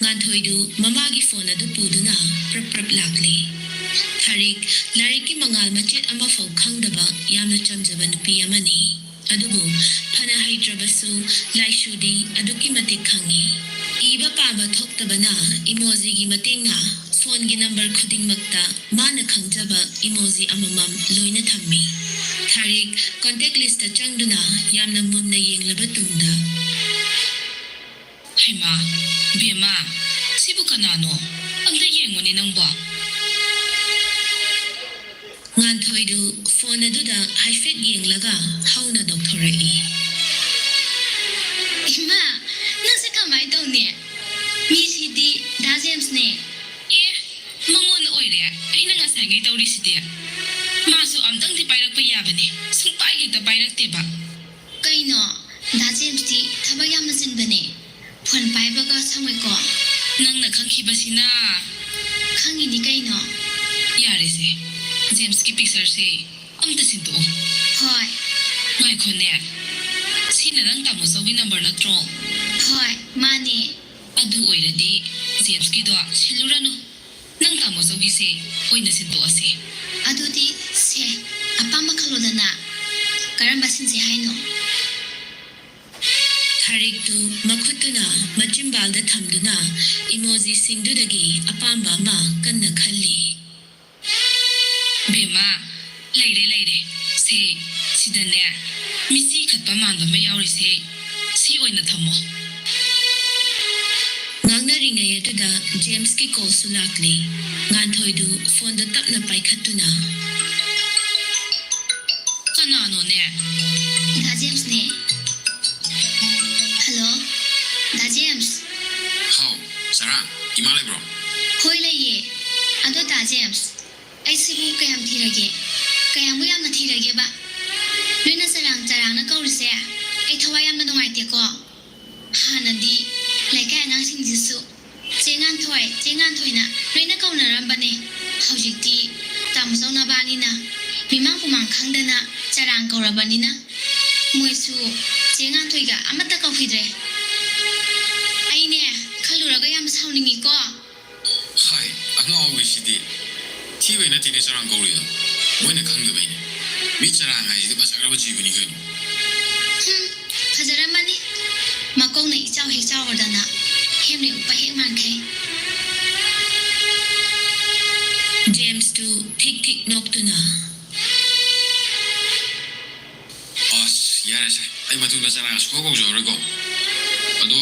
ꯉꯥꯟꯊꯣꯏꯗꯨ ꯃꯃꯥꯒꯤ ꯐꯣꯟ ꯑꯗꯨ ꯄꯨꯗꯨꯅ ꯄ꯭ꯔꯞ ꯄ꯭ꯔꯞ ꯂꯥꯛꯂꯦ꯫ ꯊꯥꯔꯤꯛ ꯂꯥꯏꯔꯤꯛꯀꯤ ꯃꯉꯥꯜ ꯃꯆꯦꯠ ꯑꯃꯐꯥꯎ ꯈꯪꯗꯕ ꯌꯥꯝꯅ ꯆꯝꯖꯕ ꯅꯨꯄꯤ ꯑꯃꯅꯤ꯫ ꯑꯗꯨꯕꯨ ꯐꯅ ꯍꯩꯇ꯭ꯔꯕꯁꯨ ꯂꯥꯏꯁꯨꯗꯤ ꯑꯗꯨꯛꯀꯤ ꯃꯇꯤꯛ ꯈꯪꯉꯤ꯫ ꯏꯕ ꯄꯥꯕ ꯊꯣꯛꯇꯕꯅ ꯏꯃꯣꯖꯤꯒꯤ ꯃꯇꯦꯡꯅ ꯐꯣꯟꯒꯤ ꯅꯝꯕꯔ ꯈꯨꯗꯤꯡꯃꯛꯇ ꯃꯥꯅ ꯈꯪꯖꯕ ꯏꯃꯣꯖꯤ ꯑꯃꯃꯝ ꯂꯣꯏꯅ ꯊꯝꯃꯤ꯫ ꯊꯥꯔꯤꯛ ꯀꯣꯟꯇꯦꯛ ꯂꯤꯁꯇ ꯆꯪꯗꯨꯅ ꯌꯥꯝꯅ ꯃꯨꯟꯅ ꯌꯦꯡꯂꯕ ꯇꯨꯡꯗ, ꯍꯩꯃꯥ, ꯕꯦꯝꯃ, ꯁꯤꯕꯨ ꯀꯅꯥꯅꯣ? ꯑꯝꯇ ꯌꯦꯡꯉꯨꯅꯦ ꯅꯪꯕꯣ꯫ ꯉꯥꯟꯊꯣꯏꯗꯨ ꯐꯣꯟ ꯑꯗꯨꯗ ꯍꯥꯏꯐꯦꯠ ꯌꯦꯡꯂꯒ ꯍꯧꯅ ꯅꯣꯛꯊꯣꯔꯛꯏ꯫ ꯏꯃꯥ, ꯅꯪꯁꯦ ꯀꯃꯥꯏꯅ ꯇꯧꯅꯤ? ꯃꯤꯁꯤꯗꯤ ꯗꯥ ꯖꯦꯝꯁꯅꯦ꯫ ꯑꯦ, ꯃꯉꯣꯟꯗ ꯑꯣꯏꯔꯦ ꯑꯩꯅ ꯉꯁꯥꯏꯉꯩ ꯇꯧꯔꯤꯁꯤꯗꯤ꯫ ꯃꯥꯁꯨ ꯑꯝꯇꯪꯗꯤ ꯄꯥꯏꯔꯛꯄ ꯌꯥꯕꯅꯦ, ꯁꯨꯡꯄꯥꯏ ꯍꯦꯛꯇ ꯄꯥꯏꯔꯛꯇꯦꯕ꯫ ꯀꯩꯅꯣ, ꯗꯥ ꯖꯦꯝꯁꯇꯤ ꯊꯕꯛ ꯌꯥꯝꯅ ꯆꯤꯟꯕꯅꯦ, ꯐꯣꯟ ꯄꯥꯏꯕꯒ ꯁꯪꯉꯣꯏꯀꯣ꯫ ꯅꯪꯅ ꯈꯪꯈꯤꯕꯁꯤꯅ꯫ ꯈꯪꯉꯤꯅꯤ ꯀꯩꯅꯣ꯫ ꯌꯥꯔꯦꯁꯦ, ꯖꯦꯝꯁꯀꯤ ꯄꯤꯛꯆꯔꯁꯦ ꯑꯝꯇ ꯁꯤꯟꯗꯣꯛꯑꯣ꯫ ꯍꯣꯏ꯫ ꯉꯥꯏꯈꯣꯅꯦ, ꯁꯤꯅ ꯅꯪ ꯇꯥꯃꯣ ꯆꯧꯒꯤ ꯅꯝꯕꯔ ꯅꯠꯇ꯭ꯔꯣ? ꯍꯣꯏ, ꯃꯥꯅꯦ꯫ ꯑꯗꯨ ꯑꯣꯏꯔꯗꯤ ꯖꯦꯝꯁꯀꯤꯗꯣ ꯁꯤꯜꯂꯨꯔꯅꯨ, ꯅꯪ ꯇꯥꯃꯣ ꯆꯧꯒꯤꯁꯦ ꯑꯣꯏꯅ ꯁꯤꯟꯗꯣꯛꯑꯁꯦ꯫ ꯑꯗꯨꯗꯤ ꯁꯦ, ꯀꯔꯝꯕ ꯁꯤꯟꯁꯦ ꯍꯥꯏꯅꯣ? ꯊꯥꯔꯤꯛꯇꯨ ꯃꯈꯨꯠꯇꯨꯅ ꯃꯆꯤꯝꯕꯥꯜꯗ ꯊꯝꯗꯨꯅ ꯏꯃꯣꯖꯤꯁꯤꯡꯗꯨꯗꯒꯤ ꯑꯄꯥꯝꯕ ꯑꯃ ꯀꯟꯅ ꯈꯜꯂꯤ꯫ ꯕꯦꯝꯃ, ꯂꯩꯔꯦ, ꯂꯩꯔꯦ꯫ ꯁꯦ, ꯁꯤꯗꯅꯦ, ꯃꯤꯆꯤ ꯈꯠꯄ ꯃꯥꯟꯕ ꯑꯃ ꯌꯥꯎꯔꯤꯁꯦ, ꯁꯤ ꯑꯣꯏꯅ ꯊꯝꯃꯣ꯫ ꯉꯥꯡꯅꯔꯤꯉꯩ ꯑꯗꯨꯗ ꯖꯦꯝꯁꯀꯤ ꯀꯣꯜꯁꯨ ꯂꯥꯛꯂꯤ꯫ ꯉꯥꯟꯊꯣꯏꯗꯨ ꯐꯣꯟꯗꯣ ꯇꯞꯅ ꯄꯥꯏꯈꯠꯇꯨꯅ, "ꯀꯅꯥꯅꯣꯅꯦ?" "ꯗꯥ ꯖꯦꯝꯁꯅꯦ꯫" "ꯍꯜꯂꯣ, ꯗꯥ ꯖꯦꯝꯁ꯫" "ꯍꯥꯎ, ꯆꯔꯥ, ꯏꯃꯥ ꯂꯩꯕ꯭ꯔꯣ?" "ꯍꯣꯏ, ꯂꯩꯌꯦ꯫ ꯑꯗꯣ ꯗꯥ ꯖꯦꯝꯁ, ꯑꯩꯁꯤꯕꯨ ꯀꯌꯥꯝ ꯊꯤꯔꯒꯦ? ꯀꯌꯥꯃꯨꯛ ꯌꯥꯝꯅ ꯊꯤꯔꯒꯦꯕ? ꯅꯣꯏꯅ ꯆꯔꯥꯡ ꯆꯔꯥꯡꯅ ꯀꯧꯔꯤꯁꯦ ꯑꯩ ꯊꯋꯥꯏ ꯌꯥꯝꯅ ꯅꯨꯡꯉꯥꯏꯇꯦꯀꯣ꯫ ꯍꯥꯟꯅꯗꯤ ꯂꯩꯀꯥꯏ ꯑꯉꯥꯡꯁꯤꯡꯁꯤꯁꯨ 'ꯆꯦ ꯉꯥꯟꯊꯣꯏ, ꯆꯦ ꯉꯥꯟꯊꯣꯏꯅ' ꯂꯣꯏꯅ ꯀꯧꯅꯔꯝꯕꯅꯦ꯫ ꯍꯧꯖꯤꯛꯇꯤ ꯇꯥꯃꯣ ꯆꯧ ꯅꯕꯥꯅꯤꯅ ꯃꯤꯃꯥꯡ ꯄꯨꯃꯥꯡ ꯈꯪꯗꯅ ꯆꯔꯥꯡ ꯀꯧꯔꯕꯅꯤꯅ ꯃꯣꯏꯁꯨ 'ꯆꯦ ꯉꯥꯟꯊꯣꯏꯒ' ꯑꯃꯠꯇ ꯀꯧꯈꯤꯗ꯭ꯔꯦ꯫ ꯑꯩꯅꯦ ꯈꯜꯂꯨꯔꯒ ꯌꯥꯝ ꯁꯥꯎꯅꯤꯡꯉꯤꯀꯣ꯫ ꯍꯥꯏ, ꯑꯉꯥꯎꯕꯤꯁꯤꯗꯤ꯫ ꯊꯤꯕꯩ ꯅꯠꯇꯦꯅꯦ ꯆꯔꯥꯡ ꯀꯧꯔꯤꯗꯣ꯫ ꯃꯣꯏꯅ ꯈꯪꯗꯕꯩꯅꯦ꯫ ꯃꯤ ꯆꯔꯥꯡ ꯍꯥꯏꯁꯤꯗꯤ ꯐꯖꯈ꯭ꯔꯕ ꯖꯤꯕꯅꯤ ꯀꯩꯅꯣ꯫ ꯍꯨꯝ, ꯐꯖꯔꯝꯃꯅꯤ꯫ ꯃꯀꯣꯛꯅ ꯏꯆꯥꯎ ꯍꯦꯛ ꯆꯥꯎꯔꯗꯅ ꯍꯦꯝꯂꯦꯠ ꯎꯞꯄ ꯍꯦꯛ ꯃꯥꯟꯈꯩ꯫ ꯖꯦꯝꯁꯇꯨ ꯊꯤꯛ ꯊꯤꯛ ꯅꯣꯛꯇꯨꯅ, "ꯑꯁ, ꯌꯥꯔꯦꯁꯦ꯫ ꯑꯩ ꯃꯇꯨꯡꯗ ꯆꯔꯥꯡ ꯁꯨꯡꯀꯧ ꯀꯧꯖꯔꯔꯣꯏꯀꯣ꯫ ꯑꯗꯣ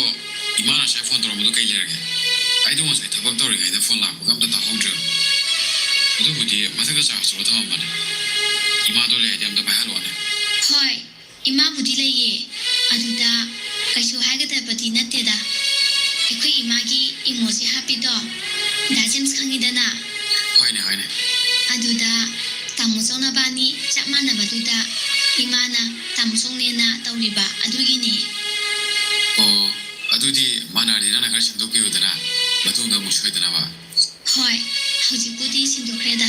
ꯏꯃꯥꯅ ꯉꯁꯥꯏ ꯐꯣꯟ ꯇꯧꯔꯛꯄꯗꯣ ꯀꯩ ꯂꯩꯔꯒꯦ? ꯑꯩꯗꯣ ꯉꯁꯥꯏ ꯊꯕꯛ ꯇꯧꯔꯤꯉꯩꯗ ꯐꯣꯟ ꯂꯥꯛꯄꯒ ꯑꯝꯇ ꯇꯥꯍꯧꯗ꯭ꯔꯦꯕ꯫ ꯑꯗꯨꯕꯨꯗꯤ ꯃꯊꯛꯇ ꯆꯥꯔꯖ ꯇꯧꯔ ꯊꯝꯃꯝꯕꯅꯦ꯫ ꯏꯃꯥꯗꯣ ꯂꯩꯔꯗꯤ ꯑꯝꯇ ꯄꯥꯏꯍꯜꯂꯛꯑꯣꯅꯦ꯫" "ꯍꯣꯏ, ꯏꯃꯥꯕꯨꯗꯤ ꯂꯩꯌꯦ꯫ ꯑꯗꯨꯗ ꯀꯩꯁꯨ ꯍꯥꯏꯒꯗꯕꯗꯤ ꯅꯠꯇꯦꯗ꯫ ꯑꯩꯈꯣꯏ ꯏꯃꯥꯒꯤ ꯏꯃꯣꯖꯤ ꯍꯥꯞꯄꯤꯗꯣ ꯗꯥ ꯖꯦꯝꯁ ꯈꯪꯉꯤꯗꯅ?" "ꯍꯣꯏꯅꯦ, ꯍꯣꯏꯅꯦ꯫" "ꯑꯗꯨꯗ ꯇꯥꯃꯣ ꯆꯧ ꯅꯕꯥꯅꯤ ꯆꯞ ꯃꯥꯟꯅꯕꯗꯨꯗ ꯏꯃꯥꯅ ꯇꯥꯃꯣ ꯆꯧꯅꯦꯅ ꯇꯧꯔꯤꯕ ꯑꯗꯨꯒꯤꯅꯦ꯫" "ꯑꯣ, ꯑꯗꯨꯗꯤ ꯃꯥꯟꯅꯔꯗꯤ ꯅꯪꯅ ꯈꯔ ꯁꯦꯝꯗꯣꯛꯄꯤꯌꯨꯗꯅ, ꯃꯇꯨꯡꯗ ꯑꯃꯨꯛ ꯁꯣꯏꯗꯅꯕ꯫" "ꯍꯣꯏ, ꯍꯧꯖꯤꯛꯄꯨꯗꯤ ꯁꯤꯟꯗꯣꯛꯈ꯭ꯔꯦꯗ꯫"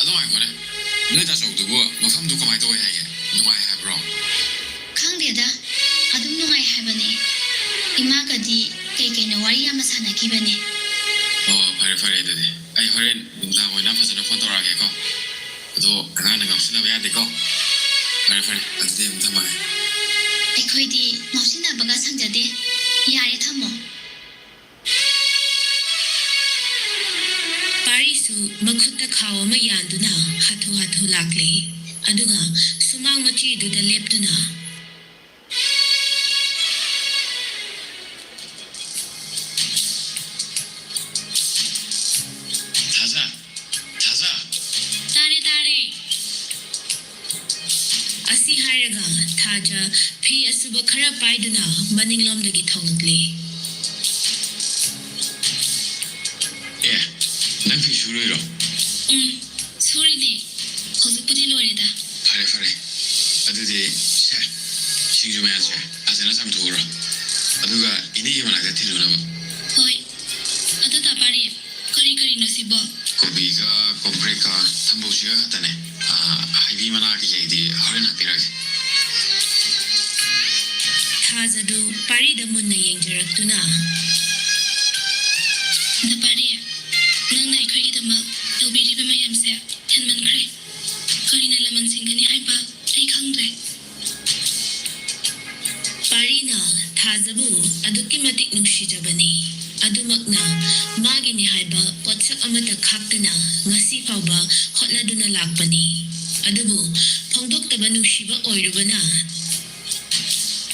"ꯑꯗꯣ ꯉꯥꯏꯈꯣꯅꯦ, ꯅꯣꯏ ꯇꯥꯆꯧꯗꯨꯕꯨ ꯃꯐꯝꯗꯨ ꯀꯃꯥꯏꯅ ꯇꯧꯋꯦ ꯍꯥꯏꯒꯦ? ꯅꯨꯡꯉꯥꯏ ꯍꯥꯏꯕ꯭ꯔꯣ?" "ꯈꯪꯗꯦꯗ, ꯑꯗꯨꯝ ꯅꯨꯡꯉꯥꯏ ꯍꯥꯏꯕꯅꯦ꯫ ꯏꯃꯥꯒꯗꯤ ꯀꯩ ꯀꯩꯅꯣ ꯋꯥꯔꯤ ꯌꯥꯝꯅ ꯁꯥꯟꯅꯈꯤꯕꯅꯦ꯫" "ꯑꯣ, ꯐꯔꯦ, ꯐꯔꯦ, ꯑꯗꯨꯗꯤ ꯑꯩ ꯍꯣꯔꯦꯟ ꯅꯨꯡꯗꯥꯡ ꯑꯣꯏꯅ ꯐꯖꯅ ꯐꯣꯟ ꯇꯧꯔꯛꯑꯒꯦꯀꯣ꯫ ꯑꯗꯣ ꯑꯉꯥꯡꯅ ꯉꯥꯎꯁꯤꯟꯅꯕ ꯌꯥꯗꯦꯀꯣ꯫" ꯐꯔꯦ, ꯐꯔꯦ, ꯑꯗꯨꯗꯤ ꯑꯃꯨꯛ ꯊꯝꯃꯒꯦ꯫ ꯑꯩꯈꯣꯏꯗꯤ ꯉꯥꯎꯁꯤꯟꯅꯕꯒ ꯁꯪꯖꯗꯦ꯫ ꯌꯥꯔꯦ, ꯊꯝꯃꯣ꯫ ꯄꯥꯔꯤꯁꯨ ꯃꯈꯨꯠꯇ ꯈꯥꯎ ꯑꯃ ꯌꯥꯟꯗꯨꯅ ꯍꯥꯊꯨ ꯍꯥꯊꯨ ꯂꯥꯛꯂꯦ꯫ ꯑꯗꯨꯒ ꯁꯨꯃꯥꯡ ꯃꯆꯤꯗꯨꯗ ꯂꯦꯞꯇꯨꯅ, "ꯊꯥꯖ, ꯊꯥꯖ!" "ꯇꯥꯔꯦ, ꯇꯥꯔꯦ!" ꯑꯁꯤ ꯍꯥꯏꯔꯒ ꯊꯥꯖ ꯐꯤ ꯑꯁꯨꯕ ꯈꯔ ꯄꯥꯏꯗꯨꯅ ꯃꯅꯤꯡꯂꯣꯝꯗꯒꯤ ꯊꯣꯛꯂꯛꯂꯦ꯫ "ꯑꯦ, ꯅꯪ ꯐꯤ ꯁꯨꯔꯣꯏꯔꯣ?" "ꯎꯝ, ꯁꯨꯔꯤꯅꯦ꯫ ꯍꯧꯖꯤꯛꯄꯨꯗꯤ ꯂꯣꯏꯔꯦꯗ꯫" "ꯐꯔꯦ, ꯐꯔꯦ꯫ ꯑꯗꯨꯗꯤ ꯁꯦ, ꯁꯤꯡꯖꯨ ꯃꯌꯥꯟꯁꯦ ꯐꯖꯅ ꯆꯥꯝꯊꯣꯛꯎꯔꯣ꯫ ꯑꯗꯨꯒ ꯏꯅꯦꯒꯤ ꯃꯅꯥꯛꯇ ꯊꯤꯜꯂꯨꯅꯕ꯫" "ꯍꯣꯏ꯫ ꯑꯗꯣ ꯇꯥ ꯄꯥꯔꯤ, ꯀꯔꯤ ꯀꯔꯤꯅꯣ ꯁꯤꯕꯣ?" "ꯀꯣꯕꯤꯒ ꯀꯣꯝꯄ꯭ꯔꯦꯛꯀ ꯊꯝꯕꯧꯁꯤꯒ ꯈꯛꯇꯅꯦ꯫ ꯑꯥ, ꯍꯩꯕꯤ ꯃꯅꯥ ꯀꯩꯀꯩꯗꯤ ꯍꯣꯔꯦꯟ ꯍꯥꯞꯄꯤꯔꯒꯦ꯫" ꯊꯥꯖꯗꯨ ꯄꯥꯔꯤꯗ ꯃꯨꯟꯅ ꯌꯦꯡꯖꯔꯛꯇꯨꯅ, "ꯗꯥ ꯄꯥꯔꯤ, ꯅꯪꯅ ꯑꯩꯈꯣꯏꯒꯤꯗꯃꯛ ꯇꯧꯕꯤꯔꯤꯕ ꯃꯌꯥꯝꯁꯦ ꯍꯦꯟꯃꯟꯈ꯭ꯔꯦ꯫ ꯀꯔꯤꯅ ꯂꯃꯟ ꯁꯤꯡꯒꯅꯤ ꯍꯥꯏꯕ ꯑꯩ ꯈꯪꯗ꯭ꯔꯦ꯫" ꯄꯥꯔꯤꯅ ꯊꯥꯖꯕꯨ ꯑꯗꯨꯛꯀꯤ ꯃꯇꯤꯛ ꯅꯨꯡꯁꯤꯖꯕꯅꯤ꯫ ꯑꯗꯨꯃꯛꯅ ꯃꯥꯒꯤꯅꯤ ꯍꯥꯏꯕ ꯄꯣꯠꯁꯛ ꯑꯃꯠꯇ ꯈꯥꯛꯇꯅ ꯉꯁꯤ ꯐꯥꯎꯕ ꯍꯣꯠꯅꯗꯨꯅ ꯂꯥꯛꯄꯅꯤ꯫ ꯑꯗꯨꯕꯨ ꯐꯣꯡꯗꯣꯛꯇꯕ ꯅꯨꯡꯁꯤꯕ ꯑꯣꯏꯔꯨꯕꯅ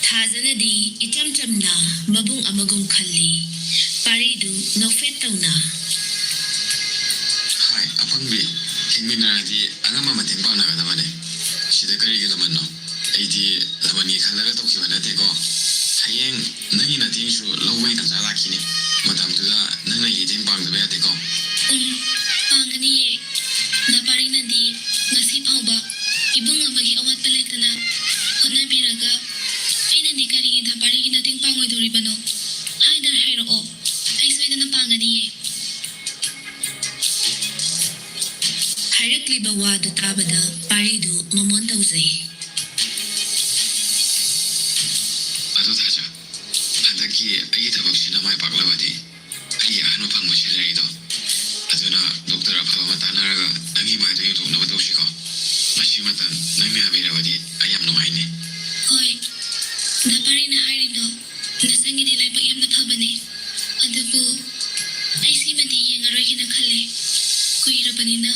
ꯊꯥꯖꯅꯗꯤ ꯏꯆꯝ ꯆꯝꯅ ꯃꯕꯨꯡ ꯑꯃꯒꯨꯝ ꯈꯜꯂꯤ꯫ ꯄꯥꯔꯤꯗꯨ ꯅꯣꯛꯐꯦꯠ ꯇꯧꯅ, "ꯍꯥꯏ, ꯑꯄꯪꯕꯤ, ꯍꯤꯡꯃꯤꯟꯅꯔꯗꯤ ꯑꯉꯝꯕ ꯃꯇꯦꯡ ꯄꯥꯡꯅꯒꯗꯕꯅꯦ꯫ ꯁꯤꯗ ꯀꯔꯤꯒꯤ ꯂꯃꯟꯅꯣ? ꯑꯩꯗꯤ ꯂꯃꯟꯒꯤ ꯈꯜꯂꯒ ꯇꯧꯈꯤꯕ ꯅꯠꯇꯦꯀꯣ꯫ ꯍꯌꯦꯡ ꯅꯪꯒꯤ ꯅꯇꯦꯡꯁꯨ ꯂꯧꯕꯒꯤ ꯇꯥꯟꯖꯥ ꯂꯥꯛꯈꯤꯅꯤ꯫ ꯃꯇꯝꯗꯨꯗ ꯅꯪꯅ ꯑꯩꯒꯤ ꯃꯇꯦꯡ ꯄꯥꯡꯗꯕ ꯌꯥꯗꯦꯀꯣ꯫" "ꯎꯝ, ꯄꯥꯡꯒꯅꯤꯌꯦ꯫ ꯗꯥ ꯄꯥꯔꯤꯅꯗꯤ ꯉꯁꯤ ꯐꯥꯎꯕ ꯏꯕꯨꯡ ꯑꯃꯒꯤ ꯑꯋꯥꯠꯄ ꯂꯩꯇꯅ ꯍꯣꯠꯅꯕꯤꯔꯒ ꯑꯩꯅꯗꯤ ꯀꯔꯤꯒꯤ ꯗꯥ ꯄꯥꯔꯤꯒꯤ ꯃꯇꯦꯡ ꯄꯥꯡꯉꯣꯏꯗꯧꯔꯤꯕꯅꯣ? ꯍꯥꯏꯗꯅ ꯍꯥꯏꯔꯛꯑꯣ꯫ ꯑꯩ ꯁꯣꯏꯗꯅ ꯄꯥꯡꯒꯅꯤꯌꯦ꯫" ꯍꯥꯏꯔꯛꯂꯤꯕ ꯋꯥꯗꯨ ꯇꯥꯕꯗ ꯄꯥꯔꯤꯗꯨ ꯃꯃꯣꯟ ꯇꯧꯖꯩ꯫ "ꯑꯗꯨ ꯊꯥꯖ, ꯍꯟꯗꯛꯀꯤ ꯑꯩꯒꯤ ꯊꯕꯛꯁꯤꯅ ꯃꯥꯏ ꯄꯥꯛꯂꯕꯗꯤ ꯑꯩꯒꯤ ꯑꯍꯥꯟꯕ ꯐꯪꯕ salary ꯗꯣ, ꯑꯗꯨꯅ ꯗꯣꯛꯇꯔ ꯑꯐꯕ ꯑꯃ ꯇꯥꯟꯅꯔꯒ ꯅꯪꯒꯤ ꯃꯥꯏꯗꯣ ꯌꯦꯡꯊꯣꯛꯅꯕ ꯇꯧꯁꯤꯀꯣ꯫ ꯃꯁꯤ ꯁꯤ ꯃꯇꯝ ꯅꯪꯅ ꯌꯥꯕꯤꯔꯕꯗꯤ ꯑꯩ ꯌꯥꯝ ꯅꯨꯡꯉꯥꯏꯅꯤ꯫ ꯍꯣꯏ, ꯗꯥ ꯄꯥꯔꯤꯅ ꯍꯥꯏꯔꯤꯗꯣ ꯅꯆꯟꯒꯤꯗꯤ ꯂꯥꯏꯕꯛ ꯌꯥꯝꯅ ꯐꯕꯅꯦ꯫ ꯑꯗꯨꯕꯨ ꯑꯩ ꯁꯤꯃꯗꯤ ꯌꯦꯡꯉꯔꯣꯏꯒꯦꯅ ꯈꯜꯂꯦ꯫ ꯀꯨꯏꯔꯕꯅꯤꯅ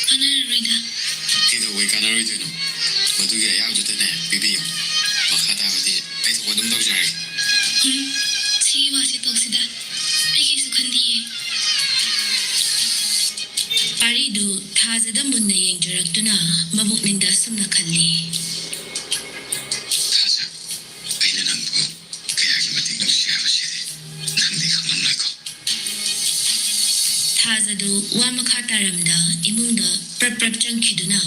ꯀꯥꯟꯅꯔꯔꯣꯏꯗ꯫ ꯀꯩꯗꯧꯕꯩ ꯀꯥꯟꯅꯔꯣꯏꯗꯣꯏꯅꯣ? ꯃꯗꯨꯒꯤ ꯑꯌꯥꯕꯗꯨꯗꯅꯦ ꯄꯤꯕꯤꯌꯣ꯫ ꯃꯈꯥ ꯇꯥꯕꯗꯤ ꯑꯩ ꯊꯣꯛꯄ ꯑꯗꯨꯝ ꯇꯧꯖꯔꯒꯦ꯫ ꯎꯝ, ꯁꯤꯒꯤ ꯋꯥꯁꯤ ꯇꯣꯛꯁꯤꯗ꯫ ꯑꯩ ꯀꯩꯁꯨ ꯈꯟꯗꯤꯌꯦ꯫ ꯄꯥꯔꯤꯗꯨ ꯊꯥꯖꯗ ꯃꯨꯟꯅ ꯌꯦꯡꯖꯔꯛꯇꯨꯅ ꯃꯕꯨꯛꯅꯤꯡꯗ ꯑꯁꯨꯝꯅ ꯈꯜꯂꯤ꯫ ꯊꯥꯖ, ꯑꯩꯅ ꯅꯪꯕꯨ ꯀꯌꯥꯒꯤ ꯃꯇꯤꯛ ꯅꯨꯡꯁꯤ ꯍꯥꯏꯕꯁꯤꯗꯤ ꯅꯪꯗꯤ ꯈꯪꯂꯝꯂꯣꯏꯀꯣ꯫ ꯊꯥꯖꯗꯨ ꯋꯥ ꯃꯈꯥ ꯇꯥꯔꯝꯗ ꯏꯃꯨꯡꯗ ꯄ꯭ꯔꯞ ꯄ꯭ꯔꯞ ꯆꯪꯈꯤꯗꯨꯅ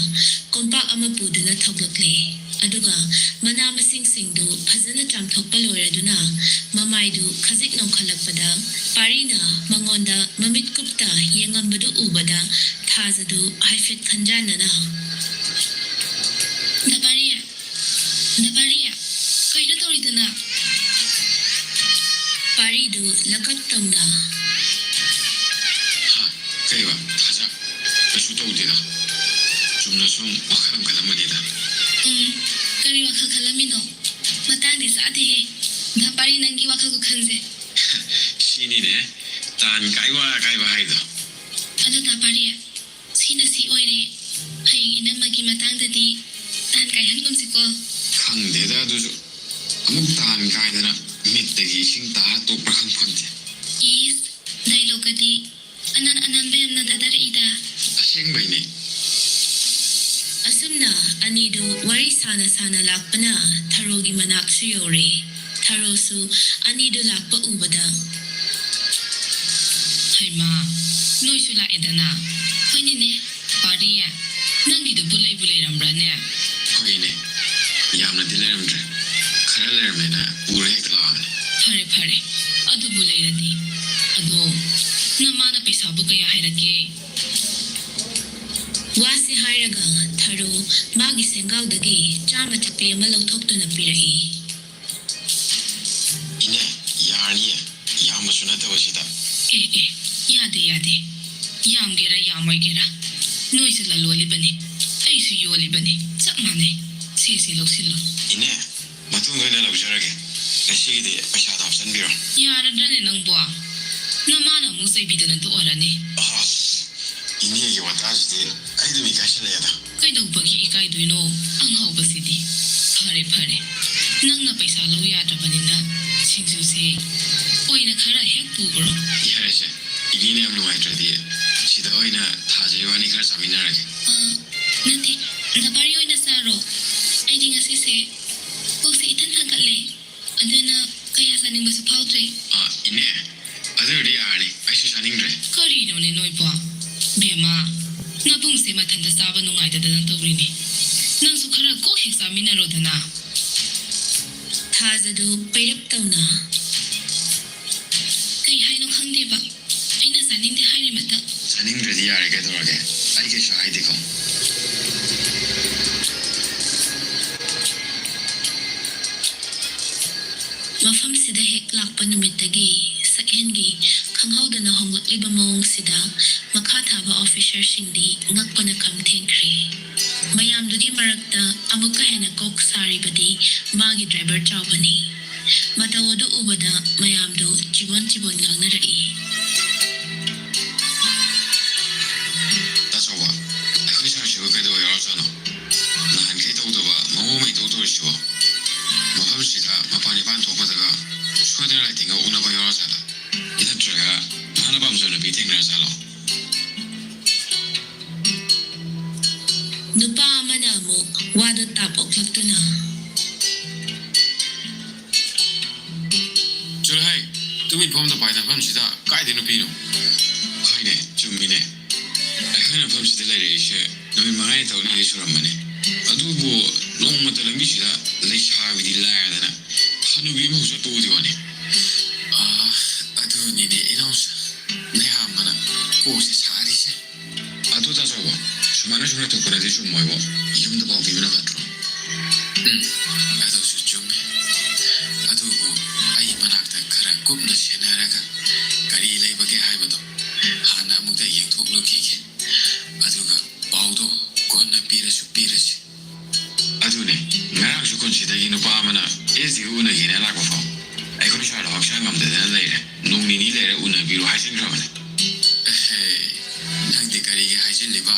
ꯀꯣꯝꯄꯥꯛ ꯑꯃ ꯄꯨꯗꯨꯅ ꯊꯣꯛꯂꯛꯂꯦ꯫ ꯑꯗꯨꯒ ꯃꯅꯥ ꯃꯁꯤꯡꯁꯤꯡꯗꯨ ꯐꯖꯅ ꯆꯥꯝꯊꯣꯛꯄ ꯂꯣꯏꯔꯗꯨꯅ ꯃꯃꯥꯏꯗꯨ ꯈꯖꯤꯛ ꯅꯣꯡꯈꯠꯂꯛꯄꯗ ꯄꯥꯔꯤꯅ ꯃꯉꯣꯟꯗ ꯃꯃꯤꯠ ꯀꯨꯞꯇ ꯌꯦꯡꯉꯝꯕꯗꯨ ꯎꯕꯗ ꯊꯥꯖꯗꯨ ꯍꯥꯏꯐꯦꯠ ꯈꯟꯖꯥꯟꯅꯅ, "ꯗꯥ ꯄꯥꯔꯤ, ꯗꯥ ꯄꯥꯔꯤ, ꯀꯩꯅꯣ ꯇꯧꯔꯤꯗꯨꯅ?" ꯄꯥꯔꯤꯗꯨ ꯂꯀꯠ ꯇꯧꯅ, "ꯍꯥ? ꯀꯩꯕ? ꯊꯥꯖ? ꯀꯩꯁꯨ ꯇꯧꯗꯦꯗ꯫ ꯆꯨꯝꯅ ꯁꯨꯝ ꯋꯥꯈꯜ ꯑꯃ ꯈꯜꯂꯝꯕꯅꯤꯗ꯫" "ꯎꯝ, ꯀꯔꯤ ꯋꯥꯈꯜ ꯈꯜꯂꯝꯃꯤꯅꯣ? ꯃꯇꯥꯡꯗꯤ ꯆꯥꯗꯦꯍꯦ, ꯗꯥ ꯄꯥꯔꯤ, ꯅꯪꯒꯤ ꯋꯥꯈꯜ ꯈꯨꯈꯟꯁꯦ꯫" "ꯁꯤꯅꯤꯅꯦ ꯇꯥꯟ ꯀꯥꯏꯕ ꯀꯥꯏꯕ ꯍꯥꯏꯗꯣ꯫" "ꯑꯗꯣ ꯗꯥ ꯄꯥꯔꯤ, ꯁꯤꯅ ꯁꯤ ꯑꯣꯏꯔꯦ, ꯍꯌꯦꯡ ꯏꯅꯝꯃꯒꯤ ꯃꯇꯥꯡꯗꯗꯤ ꯇꯥꯟ ꯀꯥꯏꯍꯟꯒꯨꯝꯁꯤꯀꯣ꯫" "ꯈꯪꯗꯦꯗ ꯑꯗꯨꯁꯨ, ꯑꯃꯨꯛ ꯇꯥꯟ ꯀꯥꯏꯗꯅ ꯃꯤꯠꯇꯒꯤ ꯏꯁꯤꯡ ꯇꯥꯔ ꯇꯣꯛꯄ꯭ꯔꯥ ꯈꯪꯄꯣꯟꯇꯦ꯫" "ꯏꯁ, ꯗꯥꯏꯂꯣꯛꯀꯗꯤ ꯑꯅꯥꯟ ꯑꯅꯥꯟꯕ ꯌꯥꯝꯅ ꯊꯥꯗꯔꯛꯏꯗ꯫" "ꯑꯁꯦꯡꯕꯩꯅꯦ꯫" ꯑꯁꯨꯝꯅ ꯑꯅꯤꯗꯨ ꯋꯥꯔꯤ ꯁꯥꯅ ꯁꯥꯅ ꯂꯥꯛꯄꯅ ꯊꯔꯣꯒꯤ ꯃꯅꯥꯛꯁꯨ ꯌꯧꯔꯦ꯫ ꯊꯔꯣꯁꯨ ꯑꯅꯤꯗꯨ ꯂꯥꯛꯄ ꯎꯕꯗ, "ꯍꯩꯃꯥ, ꯅꯣꯏꯁꯨ ꯂꯥꯛꯑꯦꯗꯅ?" "ꯍꯣꯏꯅꯦꯅꯦ꯫ ꯄꯥꯔꯤ, ꯅꯪꯒꯤꯗꯨꯕꯨ ꯂꯩꯕꯨ ꯂꯩꯔꯝꯕ꯭ꯔꯥꯅꯦ?" "ꯍꯣꯏꯅꯦ, ꯌꯥꯝꯅꯗꯤ ꯂꯩꯔꯝꯗ꯭ꯔꯦ꯫ ꯈꯔ ꯂꯩꯔꯝꯃꯦꯅ ꯄꯨꯔ ꯍꯦꯛꯇ ꯂꯥꯛꯑꯕꯅꯦ꯫" "ꯐꯔꯦ, ꯐꯔꯦ, ꯑꯗꯨꯕꯨ ꯂꯩꯔꯗꯤ꯫ ꯑꯗꯣ ꯅꯃꯥꯅ ꯄꯩꯁꯥꯕꯨ ꯀꯌꯥ ꯍꯥꯏꯔꯛꯀꯦ?" ꯋꯥꯁꯤ ꯍꯥꯏꯔꯒ ꯊꯔꯣ ꯃꯥꯒꯤ ꯁꯦꯡꯒꯥꯎꯗꯒꯤ ꯆꯥꯝꯃ ꯆꯞꯄꯤ ꯑꯃ ꯂꯧꯊꯣꯛꯇꯨꯅ ꯄꯤꯔꯛꯏ꯫ "ꯏꯅꯦ, ꯌꯥꯔꯅꯤꯌꯦ, ꯌꯥꯝꯕꯁꯨ ꯅꯠꯇꯕꯁꯤꯗ꯫" "ꯑꯦ, ꯑꯦ, ꯌꯥꯗꯦ, ꯌꯥꯗꯦ꯫ ꯌꯥꯝꯒꯦꯔꯥ ꯌꯥꯝꯃꯣꯏꯒꯦꯔꯥ, ꯅꯣꯏꯁꯨ ꯂꯂꯣꯜꯂꯤꯕꯅꯤ, ꯑꯩꯁꯨ ꯁꯤ ꯌꯣꯜꯂꯤꯕꯅꯤ꯫ ꯆꯞ ꯃꯥꯟꯅꯩ꯫ ꯁꯦ, ꯁꯦ, ꯂꯧꯁꯤꯜꯂꯨ꯫ ꯏꯅꯦ, ꯃꯇꯨꯡꯗ ꯑꯣꯏꯅ ꯂꯧꯖꯔꯒꯦ꯫ ꯉꯁꯤꯒꯤꯗꯤ ꯄꯩꯁꯥꯗꯣ ꯍꯥꯞꯆꯤꯟꯕꯤꯔꯣ꯫ ꯌꯥꯔꯗ꯭ꯔꯅꯦ ꯅꯪꯕꯣ? ꯅꯃꯥꯅ ꯑꯃꯨꯛ ꯆꯩꯕꯤꯗꯅ ꯇꯣꯛꯑꯔꯅꯤ꯫ ꯑꯁ, ꯏꯅꯦꯒꯤ ꯋꯥꯇꯥꯁꯤꯗꯤ ꯑꯩ ꯑꯗꯨꯝ ꯏꯀꯥꯏꯁꯤꯜꯂꯛꯑꯦꯗ꯫ ꯀꯩꯗꯧꯕꯒꯤ ꯏꯀꯥꯏꯗꯣꯏꯅꯣ? ꯑꯉꯥꯎꯕꯁꯤꯗꯤ꯫ ꯐꯔꯦ, ꯐꯔꯦ꯫ ꯅꯪꯅ ꯄꯩꯁꯥ ꯂꯧ ꯌꯥꯗ꯭ꯔꯕꯅꯤꯅ ꯁꯤꯡꯖꯨꯁꯦ ꯑꯣꯏꯅ ꯈꯔ ꯍꯦꯛ ꯄꯨꯈ꯭ꯔꯣ꯫ ꯌꯥꯔꯦꯁꯦ, ꯏꯅꯦꯅ ꯌꯥꯝ ꯅꯨꯡꯉꯥꯏꯇ꯭ꯔꯗꯤ ꯁꯤꯗ ꯑꯣꯏꯅ ꯊꯥꯖ ꯏꯕꯥꯅꯤ ꯈꯔ ꯆꯥꯃꯤꯟꯅꯔꯒꯦ꯫ ꯑ, ꯅꯠꯇꯦ, ꯅꯕꯥꯔꯤ ꯑꯣꯏꯅ ꯆꯥꯔꯣ꯫ ꯑꯩꯗꯤ ꯉꯁꯤꯁꯦ ꯄꯨꯛꯁꯦ ꯏꯊꯟ ꯊꯟꯒꯠꯂꯦ꯫ ꯑꯗꯨꯅ ꯀꯌꯥ ꯆꯥꯅꯤꯡꯕꯁꯨ ꯐꯥꯎꯗ꯭ꯔꯦ꯫ ꯑ, ꯏꯅꯦ, ꯑꯗꯨ ꯑꯣꯏꯔꯗꯤ ꯌꯥꯔꯅꯤ, ꯑꯩꯁꯨ ꯆꯥꯅꯤꯡꯗ꯭ꯔꯦ꯫ ꯀꯔꯤꯅꯣꯅꯦ ꯅꯣꯏꯕꯣ? ꯕꯦꯝꯃ, ꯅꯕꯨꯡꯁꯦ ꯃꯊꯟꯇ ꯆꯥꯕ ꯅꯨꯡꯉꯥꯏꯇꯗꯅ ꯇꯧꯔꯤꯅꯤ꯫ ꯅꯪꯁꯨ ꯈꯔ ꯀꯣꯛ ꯍꯦꯛ ꯆꯥꯃꯤꯟꯅꯔꯣꯗꯅ꯫ ꯊꯥꯖꯗꯨ ꯄꯩꯔꯞ ꯇꯧꯅ꯫ ꯀꯩ ꯍꯥꯏꯅꯣ ꯈꯪꯗꯦꯕ꯫ ꯑꯩꯅ ꯆꯥꯅꯤꯡꯗꯦ ꯍꯥꯏꯔꯤꯃꯛꯇ꯫ ꯆꯥꯅꯤꯡꯗ꯭ꯔꯗꯤ ꯌꯥꯔꯦ, ꯀꯩꯗꯧꯔꯒꯦ? ꯑꯩ ꯀꯩꯁꯨ ꯍꯥꯏꯗꯦꯀꯣ꯫ ꯃꯐꯝꯁꯤꯗ ꯍꯦꯛ ꯂꯥꯛꯄ ꯅꯨꯃꯤꯠꯇꯒꯤ ꯁꯛꯍꯦꯟꯒꯤ ꯈꯪꯍꯧꯗꯅ ꯍꯣꯡꯂꯛꯂꯤꯕ ꯃꯑꯣꯡꯁꯤꯗ ꯃꯈꯥ ꯊꯥꯕ ꯑꯣꯐꯤꯁꯔꯁꯤꯡꯗꯤ ꯉꯛꯄꯅ ꯈꯝ ꯊꯦꯡꯈ꯭ꯔꯦ꯫ ꯃꯌꯥꯝꯗꯨꯒꯤ ꯃꯔꯛꯇ ꯑꯃꯨꯛꯀ ꯍꯦꯟꯅ ꯀꯣꯛ ꯁꯥꯔꯤꯕꯗꯤ ꯃꯥꯒꯤ ꯗ꯭ꯔꯥꯏꯚꯔ ꯆꯥꯎꯕꯅꯤ꯫ ꯃꯇꯧ ꯑꯗꯨ ꯎꯕꯗ ꯃꯌꯥꯝꯗꯨ ꯆꯤꯕꯣꯟ ꯆꯤꯕꯣꯟ ꯉꯥꯡꯅꯔꯛꯏ꯫ ꯇꯥ ꯆꯥꯎꯕ, ꯑꯩꯈꯣꯏ ꯁꯥꯔꯁꯤꯕꯨ ꯀꯩꯗꯧꯕ ꯌꯥꯎꯔꯖꯥꯠꯅꯣ? ꯅꯍꯥꯟꯈꯩ ꯇꯧꯗꯕ ꯃꯑꯣꯡ ꯑꯃ ꯏꯇꯧ ꯇꯧꯔꯤꯁꯤꯕꯣ? ꯃꯐꯝꯁꯤꯗ ꯃꯄꯥꯟ ꯏꯄꯥꯟ ꯊꯣꯛꯄꯗꯒ ꯁꯣꯏꯗꯅ ꯂꯥꯏꯇꯤꯟꯒ ꯎꯅꯕ ꯌꯥꯎꯔꯖꯥꯠꯂꯥ? ꯅꯠꯇ꯭ꯔꯒ ꯃꯥꯅ ꯄꯥꯝꯖꯕ ꯅꯨꯄꯤ ꯊꯦꯡꯅꯔꯖꯥꯠꯂꯣ? ꯅꯨꯄꯥ ꯑꯃꯅ ꯑꯃꯨꯛ ꯋꯥꯗꯨ ꯇꯥꯞ ꯑꯣꯛꯂꯛꯇꯨꯅ, "ꯆꯠꯂꯣꯍꯦ, ꯇꯨꯃꯤꯟ ꯐꯝꯗ ꯄꯥꯏꯗ ꯃꯐꯝꯁꯤꯗ ꯀꯥꯏꯗꯩ ꯅꯨꯄꯤꯅꯣ?" ꯍꯣꯏꯅꯦ, ꯆꯨꯝꯃꯤꯅꯦ꯫ ꯑꯩꯈꯣꯏꯅ ꯃꯐꯝꯁꯤꯗ ꯂꯩꯔꯛꯏꯁꯦ ꯅꯨꯃꯤꯠ ꯃꯉꯥꯅꯤ ꯇꯔꯨꯛꯅꯤꯗꯤ ꯁꯨꯔꯝꯃꯅꯤ꯫ ꯑꯗꯨꯕꯨ ꯅꯣꯡꯃꯇ ꯂꯝꯕꯤꯁꯤꯗ ꯂꯩꯁꯥꯕꯤꯗꯤ ꯂꯥꯏꯔꯗꯅ ꯍꯅꯨꯕꯤ ꯑꯃꯐꯥꯎ ꯆꯠꯄ ꯎꯗꯦ ꯋꯥꯅꯤ꯫ ꯑꯥ, ꯑꯗꯨꯅꯤꯅꯦ ꯏꯅꯥꯎꯁꯥ, ꯅꯌꯥꯝꯕꯅ ꯀꯣꯛꯁꯦ ꯁꯥꯔꯤꯁꯦ꯫ ꯑꯗꯨ ꯇꯥ ꯆꯥꯎꯕ, ꯁꯨꯃꯥꯏꯅ ꯁꯨꯝ ꯂꯩꯊꯣꯛꯄꯅꯗꯤ ꯆꯨꯝꯃꯣꯏꯕꯣ꯫ ꯌꯨꯝꯗ ꯄꯥꯎ ꯄꯤꯕꯅ ꯐꯠꯇ꯭ꯔꯣ? ꯎꯝ, ꯑꯗꯨꯁꯨ ꯆꯨꯝꯃꯦ꯫ ꯑꯗꯨꯕꯨ ꯑꯩ ꯃꯅꯥꯛꯇ ꯈꯔ ꯀꯨꯞꯅ ꯁꯦꯟꯅꯔꯒ ꯀꯔꯤ ꯂꯩꯕꯒꯦ ꯍꯥꯏꯕꯗꯣ ꯍꯥꯟꯅ ꯑꯃꯨꯛꯇ ꯌꯦꯡꯊꯣꯛꯂꯨꯈꯤꯒꯦ꯫ ꯑꯗꯨꯒ ꯄꯥꯎꯗꯣ ꯀꯣꯟꯅ ꯄꯤꯔꯁꯨ ꯁꯤꯗꯒꯤ ꯅꯨꯄꯥ ꯑꯃꯅ ꯑꯦꯁ ꯗꯤꯒ ꯎꯅꯒꯦꯅ ꯂꯥꯛꯄ ꯐꯥꯎ ꯑꯩꯈꯣꯏ ꯁꯥꯔꯗꯣ ꯍꯛꯆꯥꯡ ꯉꯝꯗꯗꯅ ꯂꯩꯔꯦ, ꯅꯣꯡ ꯅꯤꯅꯤ ꯂꯩꯔ ꯎꯅꯕꯤꯔꯣ ꯍꯥꯏꯖꯤꯟꯈ꯭ꯔꯕꯅꯦ꯫ ꯑꯦꯍꯦ, ꯅꯪꯗꯤ ꯀꯔꯤꯒꯤ ꯍꯥꯏꯖꯤꯜꯂꯤꯕ?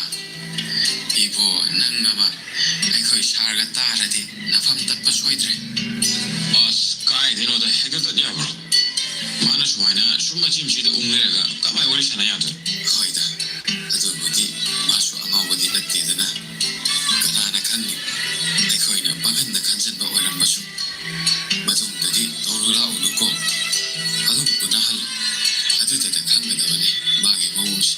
ꯏꯕꯣ, ꯅꯪ ꯑꯃ ꯑꯩꯈꯣꯏ ꯁꯥꯔꯒ ꯇꯥꯔꯗꯤ ꯅꯐꯝ ꯇꯠꯄ ꯁꯣꯏꯗ꯭ꯔꯦ꯫ ꯑꯁ, ꯀꯥꯏꯗꯩꯅꯣꯗ, ꯍꯦꯛꯇ ꯇꯠ ꯌꯥꯕ꯭ꯔꯣ? ꯃꯥꯅ ꯁꯨꯃꯥꯏꯅ ꯁꯨꯝ ꯃꯆꯤ ꯃꯆꯤꯗ ꯎꯪ ꯂꯩꯔꯒ ꯀꯃꯥꯏ ꯋꯥꯔꯤ ꯁꯥꯟꯅ ꯌꯥꯗꯣꯏꯅꯣ? ꯍꯣꯏꯗ, ꯑꯗꯨꯕꯨꯗꯤ ꯃꯥꯁꯨ ꯑꯉꯥꯎꯕꯗꯤ ꯅꯠꯇꯦꯗꯅ꯫ ꯀꯅꯥꯅ ꯈꯪꯅꯤ? ꯑꯩꯈꯣꯏꯅ ꯄꯪꯍꯟꯗ ꯈꯟꯖꯟꯕ ꯑꯣꯏꯔꯝꯕꯁꯨ꯫ ꯃꯇꯨꯡꯗꯗꯤ ꯇꯧꯔꯨ ꯂꯥꯛꯎꯅꯨꯀꯣ꯫ ꯑꯗꯨꯝ ꯎꯅꯍꯜꯂꯨ꯫ ꯑꯗꯨꯗꯇ ꯈꯪꯒꯗꯕꯅꯤ ꯃꯥꯒꯤ ꯃꯑꯣꯡꯁꯦ꯫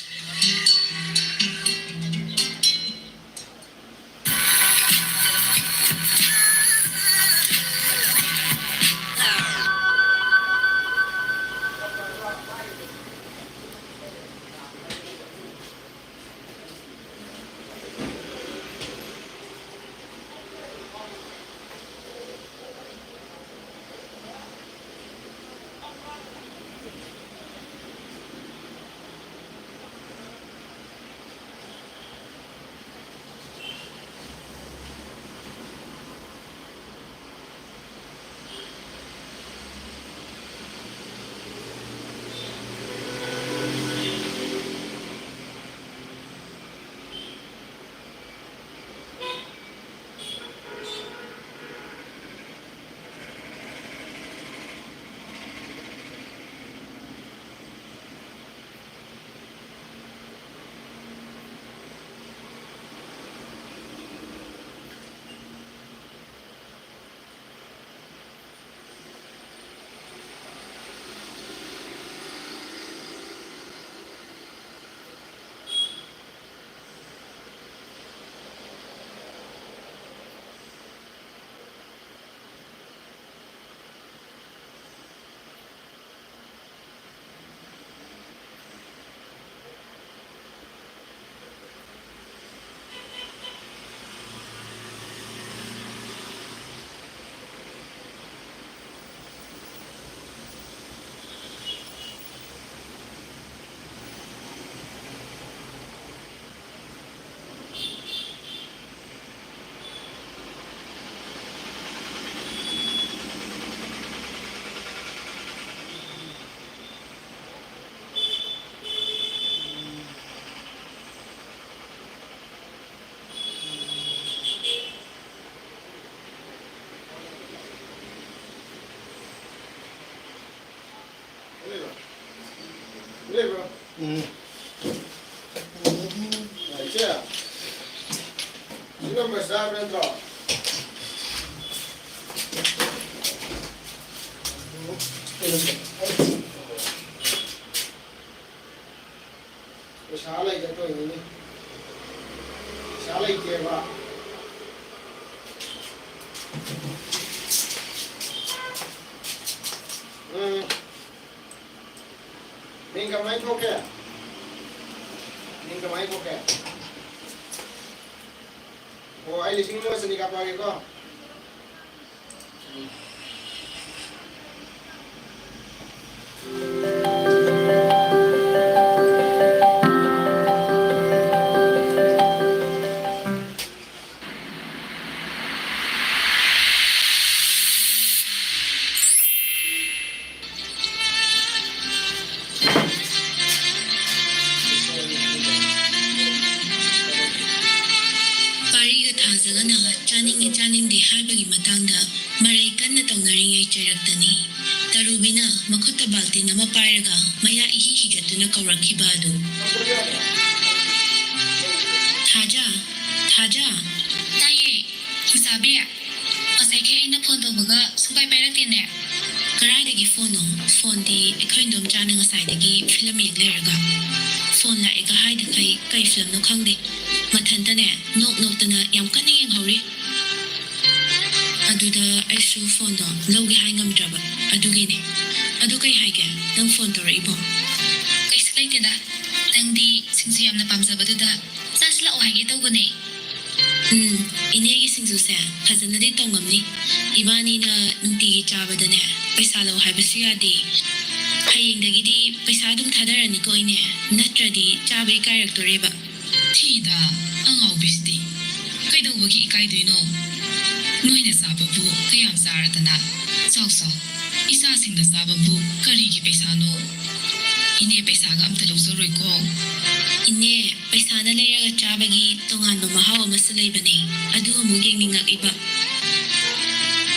ꯅꯝꯕꯔ ꯆꯥꯕ ꯅꯠꯇ꯭ꯔꯣ? ꯄꯩꯁꯥ ꯂꯩꯇ ꯇꯧꯔꯤꯅꯤꯅꯦ꯫ ꯄꯩꯁꯥ ꯂꯩꯇꯦꯕ꯫ ꯎꯝ꯫ ꯃꯤꯡ ꯀꯃꯥꯏ ꯊꯣꯛꯀꯦ? ꯃꯤꯡ ꯀꯃꯥꯏ ꯊꯣꯛꯀꯦ? ꯑꯣ, ꯑꯩ ꯂꯤꯁꯤꯡ ꯑꯃꯒ ꯆꯅꯤ ꯀꯥꯞꯄꯛꯑꯒꯦꯀꯣ꯫ ꯄꯥꯔꯤꯒ ꯊꯥꯖꯒꯅ ꯆꯥꯅꯤꯡꯉꯤ ꯆꯥꯅꯤꯡꯗꯦ ꯍꯥꯏꯕꯒꯤ ꯃꯇꯥꯡꯗ ꯃꯔꯩ ꯀꯟꯅ ꯇꯧꯅꯔꯤꯉꯩ ꯆꯩꯔꯛꯇꯅꯤ꯫ ꯇꯔꯨꯕꯤꯅ ꯃꯈꯨꯠꯇ ꯕꯥꯜꯇꯤꯟ ꯑꯃ ꯄꯥꯏꯔꯒ ꯃꯌꯥ ꯏꯍꯤ ꯍꯤꯒꯠꯇꯨꯅ ꯀꯧꯔꯛꯈꯤꯕ ꯑꯗꯨ꯫ "ꯊꯥꯖ, ꯊꯥꯖ!" "ꯇꯥꯏꯌꯦ, ꯂꯩꯁꯥꯕꯤ꯫ ꯉꯁꯥꯏꯈꯩ ꯑꯩꯅ ꯐꯣꯟ ꯇꯧꯕꯒ ꯁꯨꯡꯄꯥꯏ ꯄꯥꯏꯔꯛꯇꯦꯅꯦ꯫" "ꯀꯔꯥꯏꯗꯒꯤ ꯐꯣꯟꯅꯣ? ꯐꯣꯟꯗꯤ ꯑꯩꯈꯣꯏ ꯏꯟꯗꯣꯝꯆꯥꯅ ꯉꯁꯥꯏꯗꯒꯤ ꯐꯤꯂꯝ ꯌꯦꯡ ꯂꯩꯔꯒ꯫ ꯐꯣꯟ ꯂꯥꯛꯑꯦꯒ ꯍꯥꯏꯗꯈꯩ ꯀꯩ ꯐꯤꯂꯝꯅꯣ ꯈꯪꯗꯦ꯫ ꯃꯊꯟꯇꯅꯦ ꯅꯣꯛ ꯅꯣꯛꯇꯅ ꯌꯥꯝ ꯀꯟꯅ ꯌꯦꯡꯍꯧꯔꯤ꯫ ꯑꯗꯨꯗ ꯑꯩꯁꯨ ꯐꯣꯟꯗꯣ ꯂꯧꯒꯦ ꯍꯥꯏ ꯉꯝꯗ꯭ꯔꯕ꯫ ꯑꯗꯨꯒꯤꯅꯦ꯫ ꯑꯗꯨ ꯀꯩ ꯍꯥꯏꯒꯦ? ꯅꯪ ꯐꯣꯟ ꯇꯧꯔꯛꯏꯕꯣ?" "ꯀꯩꯁꯨ ꯂꯩꯇꯦꯗ꯫ ꯅꯪꯗꯤ ꯁꯤꯡꯖꯨ ꯌꯥꯝꯅ ꯄꯥꯝꯖꯕꯗꯨꯗ ꯆꯥꯁꯤꯜꯂꯛꯑꯣ ꯍꯥꯏꯒꯦ ꯇꯧꯕꯅꯦ꯫" "ꯎꯝ, ꯏꯅꯦꯒꯤ ꯁꯤꯡꯖꯨꯁꯦ ꯐꯖꯅꯗꯤ ꯇꯧꯉꯝꯅꯤ꯫ ꯏꯕꯥꯅꯤꯅ ꯅꯨꯡꯇꯤꯒꯤ ꯆꯥꯕꯗꯅꯦ ꯄꯩꯁꯥ ꯂꯧ ꯍꯥꯏꯕꯁꯨ ꯌꯥꯗꯦ꯫ ꯍꯌꯦꯡꯗꯒꯤꯗꯤ ꯄꯩꯁꯥ ꯑꯗꯨꯝ ꯊꯥꯗꯔꯅꯤꯀꯣ ꯏꯅꯦ, ꯅꯠꯇ꯭ꯔꯗꯤ ꯆꯥꯕ ꯏꯀꯥꯏꯔꯛꯇꯣꯔꯦꯕ꯫" "ꯊꯤꯗ, ꯑꯉꯥꯎꯕꯤꯁꯤꯗꯤ꯫ ꯀꯩꯗꯧꯕꯒꯤ ꯏꯀꯥꯏꯗꯣꯏꯅꯣ? ꯅꯣꯏꯅ ꯆꯥꯕꯕꯨ ꯀꯌꯥꯝ ꯆꯥꯔꯗꯅ? ꯆꯥꯎ, ꯆꯥꯎ꯫ ꯏꯆꯥꯁꯤꯡꯅ ꯆꯥꯕꯕꯨ ꯀꯔꯤꯒꯤ ꯄꯩꯁꯥꯅꯣ? ꯏꯅꯦ ꯄꯩꯁꯥꯒ ꯑꯝꯇ ꯂꯧꯖꯔꯣꯏꯀꯣ꯫" "ꯏꯅꯦ, ꯄꯩꯁꯥꯅ ꯂꯩꯔꯒ ꯆꯥꯕꯒꯤ ꯇꯣꯉꯥꯟꯕ ꯃꯍꯥꯎ ꯑꯃꯁꯨ ꯂꯩꯕꯅꯦ꯫ ꯑꯗꯨ ꯑꯃꯨꯛ ꯌꯦꯡꯅꯤꯡꯉꯛꯏꯕ꯫"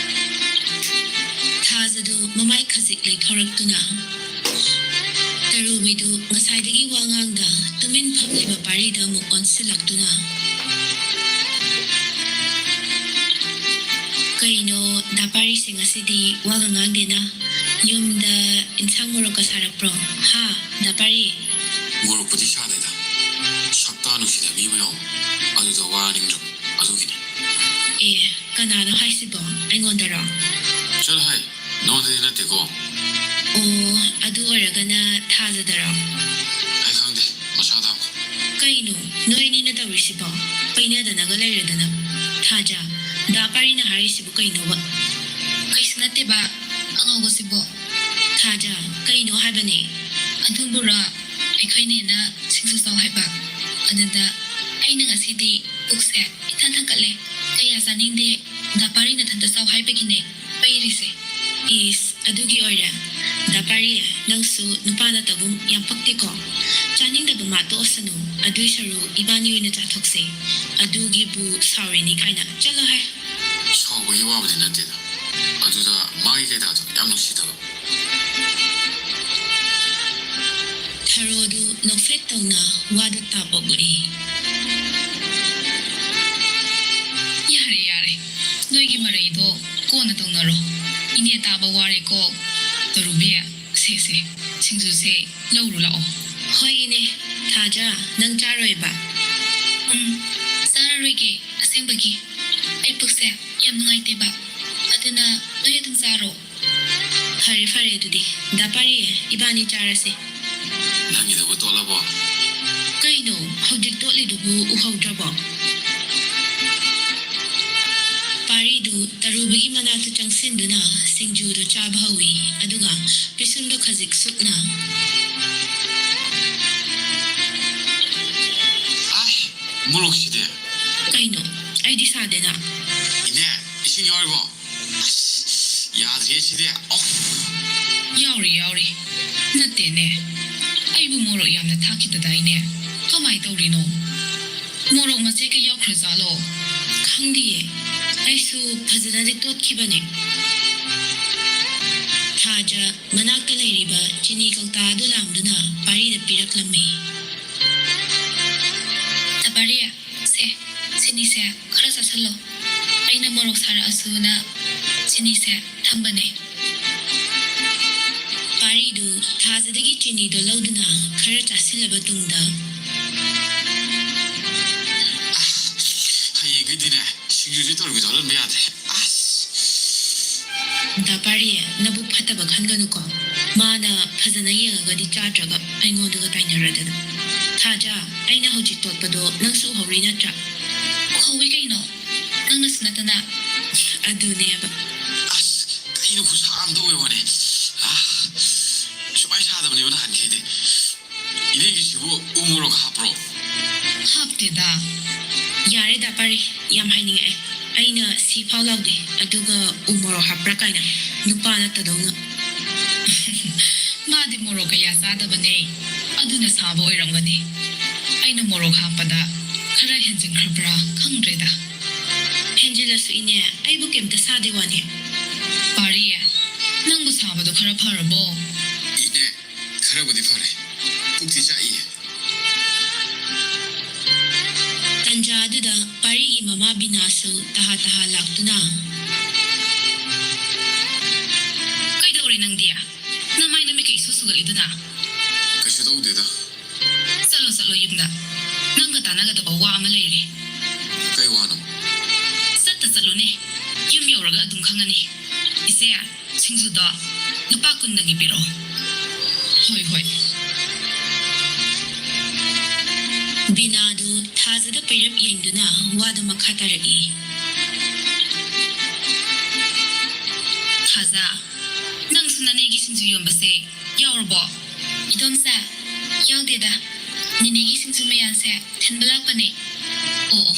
ꯊꯥꯖꯗꯨ ꯃꯃꯥꯏ ꯈꯖꯤꯛ ꯂꯩꯊꯣꯔꯛꯇꯨꯅ, ꯇꯔꯨꯕꯤꯗꯨ ꯉꯁꯥꯏꯗꯒꯤ ꯋꯥ ꯉꯥꯡꯗ ꯇꯨꯃꯤꯟ ꯐꯝꯂꯤꯕ ꯄꯥꯔꯤꯗ ꯑꯃꯨꯛ ꯑꯣꯟꯁꯤꯜꯂꯛꯇꯨꯅ, ꯀꯩꯅꯣ, ꯗꯥ ꯄꯥꯔꯤꯁꯦ ꯉꯁꯤꯗꯤ ꯋꯥꯒ ꯉꯥꯡꯗꯦꯅ? ꯌꯨꯝꯗ ꯏꯟꯁꯥꯡ ꯃꯣꯔꯣꯛꯀ ꯁꯥꯔꯛꯄ꯭ꯔꯣ? ꯍꯥ, ꯗꯥ ꯄꯥꯔꯤ? ꯃꯣꯔꯣꯛꯄꯨꯗꯤ ꯁꯥꯗꯦꯗ꯫ ꯁꯛꯇꯥ ꯅꯨꯡꯁꯤꯗꯕꯤ ꯑꯃ ꯌꯥꯎꯕ꯫ ꯑꯗꯨꯗ ꯋꯥ ꯅꯤꯡꯗ꯭ꯔꯕ꯫ ꯑꯗꯨꯒꯤꯅꯤ꯫ ꯑꯦ, ꯀꯅꯥꯅꯣ ꯍꯥꯏꯁꯤꯕꯣ? ꯑꯩꯉꯣꯟꯗꯔꯣ? ꯆꯠꯂꯣ ꯍꯥꯏ, ꯅꯉꯣꯟꯗꯗꯤ ꯅꯠꯇꯦꯀꯣ꯫ ꯑꯣ, ꯑꯗꯨ ꯑꯣꯏꯔꯒꯅ ꯊꯥꯖꯗꯔꯣ? ꯑꯩ ꯈꯪꯗꯦ, ꯃꯁꯥꯗ ꯍꯪꯉꯣ꯫ ꯀꯩꯅꯣ, ꯅꯣꯏ ꯑꯅꯤꯅ ꯇꯧꯔꯤꯁꯤꯕꯣ? ꯄꯩꯅꯗꯅꯒ ꯂꯩꯔꯗꯅ꯫ ꯊꯥꯖ, ꯗꯥ ꯄꯥꯔꯤꯅ ꯍꯥꯏꯔꯤꯁꯤꯕꯨ ꯀꯩꯅꯣꯕ? ꯀꯩꯁꯨ ꯅꯠꯇꯦꯕ, ꯑꯉꯧꯕꯁꯤꯕꯣ꯫ ꯊꯥꯖ, ꯀꯩꯅꯣ ꯍꯥꯏꯕꯅꯦ? ꯑꯗꯨꯕꯨꯔꯣ, ꯑꯩꯈꯣꯏ ꯅꯦꯅ ꯁꯤꯡꯖꯨ ꯆꯥꯎ ꯍꯥꯏꯕ꯫ ꯑꯗꯨꯗ ꯑꯩꯅ ꯉꯁꯤꯗꯤ ꯄꯨꯛꯁꯦ ꯏꯊꯟ ꯊꯟꯀꯠꯂꯦ꯫ ꯀꯌꯥ ꯆꯥꯅꯤꯡꯗꯦ, ꯗꯥ ꯄꯥꯔꯤ ꯅꯊꯟꯇ ꯆꯥꯎ ꯍꯥꯏꯕꯒꯤꯅꯦ ꯄꯩꯔꯤꯁꯦ꯫ ꯏꯁ, ꯑꯗꯨꯒꯤ ꯑꯣꯏꯔꯦ? ꯗꯥ ꯄꯥꯔꯤ, ꯅꯪꯁꯨ ꯅꯨꯄꯥ ꯅꯠꯇꯒꯨꯝ ꯌꯥꯝ ꯄꯛꯇꯦꯀꯣ꯫ ꯆꯥꯅꯤꯡꯗꯕ ꯃꯥ ꯇꯣꯛꯑꯁꯅꯨ, ꯑꯗꯨꯏ ꯁꯔꯨꯛ ꯏꯕꯥꯅꯤ ꯑꯣꯏꯅ ꯆꯥꯊꯣꯛꯁꯦ꯫ ꯑꯗꯨꯒꯤꯕꯨ ꯁꯥꯎꯔꯤꯅꯤ ꯀꯥꯏꯅ꯫ ꯆꯠꯂꯣꯍꯦ꯫ ꯁꯥꯎꯕꯒꯤ ꯋꯥꯕꯨꯗꯤ ꯅꯠꯇꯦꯗ꯫ ꯑꯗꯨꯗ ꯃꯥꯒꯤ ꯀꯩꯗꯥꯗꯣ ꯌꯥꯝ ꯅꯨꯡꯁꯤꯗꯕ꯫ ꯊꯔꯣꯗꯨ ꯅꯣꯛꯐꯦꯠ ꯇꯧꯅ ꯋꯥꯗꯨ ꯇꯥꯞ ꯑꯣꯛꯂꯛꯏ꯫ ꯌꯥꯔꯦ, ꯌꯥꯔꯦ꯫ ꯅꯣꯏꯒꯤ ꯃꯔꯩꯗꯣ ꯀꯣꯟꯅ ꯇꯧꯅꯔꯣ꯫ ꯏꯅꯦ ꯇꯥꯕ ꯋꯥꯔꯦꯀꯣ꯫ ꯇꯔꯨꯕꯤ, ꯁꯦ, ꯁꯦ, ꯁꯤꯡꯖꯨꯁꯦ ꯂꯧꯔꯨ ꯂꯥꯛꯑꯣ꯫ ꯍꯣꯏ, ꯏꯅꯦ꯫ ꯊꯥꯖ, ꯅꯪ ꯆꯥꯔꯣꯏꯕ? ꯎꯝ, ꯆꯥꯔꯔꯣꯏꯒꯦ, ꯑꯁꯦꯡꯕꯒꯤ꯫ ꯑꯩ ꯄꯨꯛꯁꯦ ꯌꯥꯝ ꯅꯨꯡꯉꯥꯏꯇꯦꯕ꯫ ꯑꯗꯨꯅ ꯅꯣꯏ ꯑꯗꯨꯝ ꯆꯥꯔꯣ꯫ ꯐꯔꯦ, ꯐꯔꯦ, ꯑꯗꯨꯗꯤ꯫ ꯗꯥ ꯄꯥꯔꯤ, ꯏꯕꯥꯅꯤ ꯆꯥꯔꯁꯤ꯫ ꯅꯪꯒꯤꯗꯨꯕꯨ ꯇꯣꯠꯂꯕꯣ? ꯀꯩꯅꯣ, ꯍꯧꯖꯤꯛ ꯇꯣꯠꯂꯤꯗꯨꯕꯨ ꯎꯍꯧꯗ꯭ꯔꯕꯣ? ꯄꯥꯔꯤꯗꯨ ꯇꯔꯨꯕꯒꯤ ꯃꯅꯥꯛꯇ ꯆꯪꯁꯤꯟꯗꯨꯅ ꯁꯤꯡꯖꯨꯗꯨ ꯆꯥꯕ ꯍꯧꯏ, ꯑꯗꯨꯒ ꯄꯤꯁꯨꯝꯗꯨ ꯈꯖꯤꯛ ꯁꯨꯛꯅ꯫ ꯑꯥꯏ, ꯃꯣꯔꯣꯛꯁꯤꯗꯤ꯫ ꯀꯩꯅꯣ? ꯑꯩꯗꯤ ꯁꯥꯗꯦꯅ꯫ ꯏꯅꯦ, ꯏꯁꯤꯡ ꯌꯥꯎꯔꯤꯕꯣ? ꯑꯁ, ꯌꯥꯗ꯭ꯔꯦ ꯁꯤꯗꯤ꯫ ꯑꯣꯐ! ꯌꯥꯎꯔꯤ, ꯌꯥꯎꯔꯤ꯫ ꯅꯠꯇꯦꯅꯦ, ꯑꯩꯕꯨ ꯃꯣꯔꯣꯛ ꯌꯥꯝꯅ ꯊꯥꯛꯈꯤꯗꯗꯥꯏꯅꯦ? ꯀꯃꯥꯏ ꯇꯧꯔꯤꯅꯣ? ꯃꯣꯔꯣꯛ ꯃꯆꯦꯠꯀ ꯌꯥꯎꯈ꯭ꯔꯖꯥꯠꯂꯣ? ꯈꯪꯗꯤꯌꯦ, ꯑꯩꯁꯨ ꯐꯖꯅꯗꯤ ꯇꯣꯠꯈꯤꯕꯅꯦ꯫ ꯊꯥꯖ ꯃꯅꯥꯛꯇ ꯂꯩꯔꯤꯕ ꯆꯤꯅꯤ ꯀꯧꯇꯥ ꯑꯗꯨ ꯂꯥꯝꯗꯨꯅ ꯄꯥꯔꯤꯗ ꯄꯤꯔꯛꯂꯝꯃꯤ꯫ ꯇꯄꯥꯔꯤ, ꯁꯦ, ꯁꯤꯅꯤꯁꯦ ꯈꯔ ꯆꯥꯁꯜꯂꯣ꯫ ꯑꯩꯅ ꯃꯣꯔꯣꯛ ꯁꯥꯔꯛꯑꯁꯨꯅ ꯆꯤꯅꯤꯁꯦ ꯊꯝꯕꯅꯦ꯫ ꯄꯥꯔꯤꯗꯨ ꯊꯥꯖꯗꯒꯤ ꯆꯤꯅꯤꯗꯣ ꯂꯧꯗꯨꯅ ꯈꯔ ꯆꯥꯁꯤꯜꯂꯕ ꯇꯨꯡꯗ, "ꯍꯌꯦꯡꯈꯩꯗꯤꯅꯦ, ꯁꯤꯡꯖꯨꯁꯦ ꯇꯧꯔꯒ ꯆꯥꯍꯜꯂꯟꯕ ꯌꯥꯗ꯭ꯔꯦ꯫ ꯑꯁ!" "ꯗꯥ ꯄꯥꯔꯤ, ꯅꯕꯨꯛ ꯐꯠꯇꯕ ꯈꯟꯒꯅꯨꯀꯣ꯫ ꯃꯥꯅ ꯐꯖꯅ ꯌꯦꯡꯉꯒꯗꯤ ꯆꯥꯗ꯭ꯔꯒ ꯑꯩꯉꯣꯟꯗꯒ ꯇꯥꯏꯅꯔꯗꯅ꯫ ꯊꯥꯖ, ꯑꯩꯅ ꯍꯧꯖꯤꯛ ꯇꯣꯠꯄꯗꯣ ꯅꯪꯁꯨ ꯎꯍꯧꯔꯤ ꯅꯠꯇ꯭ꯔꯥ?" "ꯎꯍꯧꯋꯤ ꯀꯩꯅꯣ, ꯅꯪꯅꯁꯨ ꯅꯠꯇꯅ꯫" "ꯑꯗꯨꯅꯦꯕ꯫" "ꯑꯁ, ꯀꯩꯅꯣ ꯈꯨꯠꯁꯥ ꯑꯃ ꯇꯧꯋꯦ ꯋꯥꯅꯦ꯫ ꯑꯥ, ꯁꯨꯃꯥꯏꯅ ꯁꯥꯗꯕꯅꯦꯕ ꯅꯍꯥꯟꯈꯩꯗꯤ꯫ ꯏꯅꯦꯒꯤꯁꯤꯕꯨ ꯎ ꯃꯣꯔꯣꯛ ꯍꯥꯞꯄ꯭ꯔꯣ?" "ꯍꯥꯞꯇꯦꯗ꯫" "ꯌꯥꯔꯦ ꯗꯥ ꯄꯥꯔꯤ, ꯌꯥꯝ ꯍꯥꯏꯅꯤꯡꯉꯛꯑꯦ꯫ ꯑꯩꯅ ꯁꯤ ꯐꯥꯎ ꯂꯥꯎꯗꯦ, ꯑꯗꯨꯒ ꯎ ꯃꯣꯔꯣꯛ ꯍꯥꯞꯄ꯭ꯔꯥ ꯀꯥꯏꯅ, ꯅꯨꯄꯥ ꯅꯠꯇꯗꯧꯅ꯫" "ꯃꯥꯗꯤ ꯃꯣꯔꯣꯛ ꯀꯌꯥ ꯆꯥꯗꯕꯅꯦ, ꯑꯗꯨꯅ ꯁꯥꯕ ꯑꯣꯏꯔꯝꯒꯅꯤ꯫ ꯑꯩꯅ ꯃꯣꯔꯣꯛ ꯍꯥꯞꯄꯗ ꯈꯔ ꯍꯦꯟꯖꯤꯟꯈ꯭ꯔꯕ꯭ꯔꯥ ꯈꯪꯗ꯭ꯔꯦꯗ꯫" "ꯍꯦꯟꯖꯤꯜꯂꯁꯨ ꯏꯅꯦ, ꯑꯩꯕꯨ ꯀꯩꯝꯇ ꯁꯥꯗꯦ ꯋꯥꯅꯦ꯫" "ꯄꯥꯔꯤ, ꯅꯪꯕꯨ ꯁꯥꯕꯗꯣ ꯈꯔ ꯐꯔꯕꯣ?" "ꯏꯅꯦ, ꯈꯔꯕꯨꯗꯤ ꯐꯔꯦ꯫ ꯄꯨꯛꯇꯤ ꯆꯥꯛꯏꯌꯦ꯫" ꯇꯟꯖꯥ ꯑꯗꯨꯗ ꯄꯥꯔꯤꯒꯤ ꯃꯃꯥ ꯕꯤꯅꯥꯁꯨ ꯇꯍꯥ ꯇꯍꯥ ꯂꯥꯛꯇꯨꯅ, "ꯀꯩꯗꯧꯔꯦ ꯅꯪꯗꯤ? ꯅꯃꯥꯏ ꯅꯃꯤꯠꯀ ꯏꯁꯨ ꯁꯨꯒꯠꯂꯤꯗꯨꯅ?" "ꯀꯩꯁꯨ ꯇꯧꯗꯦꯗ꯫" "ꯆꯠꯂꯣ, ꯆꯠꯂꯣ ꯌꯨꯝꯗ꯫ ꯅꯪꯒ ꯇꯥꯟꯅꯒꯗꯕ ꯋꯥ ꯑꯃ ꯂꯩꯔꯦ꯫" "ꯀꯩ ꯋꯥꯅꯣ?" "ꯆꯠꯇ ꯆꯠꯂꯨꯅꯦ꯫ ꯌꯨꯝ ꯌꯧꯔꯒ ꯑꯗꯨꯝ ꯈꯪꯉꯅꯤ꯫ ꯏꯆꯦ, ꯁꯤꯡꯖꯨꯗꯣ ꯂꯨꯄꯥ ꯀꯨꯟꯗꯪꯒꯤ ꯄꯤꯔꯛꯑꯣ꯫" "ꯍꯣꯏ, ꯍꯣꯏ꯫" ꯕꯤꯅꯥꯗꯨ ꯊꯥꯖꯗ ꯄꯩꯔꯞ ꯌꯦꯡꯗꯨꯅ ꯋꯥꯗꯨ ꯃꯈꯥ ꯇꯥꯔꯛꯏ꯫ "ꯊꯥꯖ, ꯅꯪꯁꯨ ꯅꯅꯦꯒꯤ ꯁꯤꯡꯖꯨ ꯌꯣꯟꯕꯁꯦ ꯌꯥꯎꯔꯕꯣ?" "ꯏꯗꯣꯝꯆꯥ, ꯌꯥꯎꯗꯦꯗ꯫ ꯅꯦꯅꯦꯒꯤ ꯁꯤꯡꯖꯨ ꯃꯌꯥꯟꯁꯦ ꯊꯤꯟꯕ ꯂꯥꯛꯄꯅꯦ꯫" "ꯑꯣ, ꯑꯣ,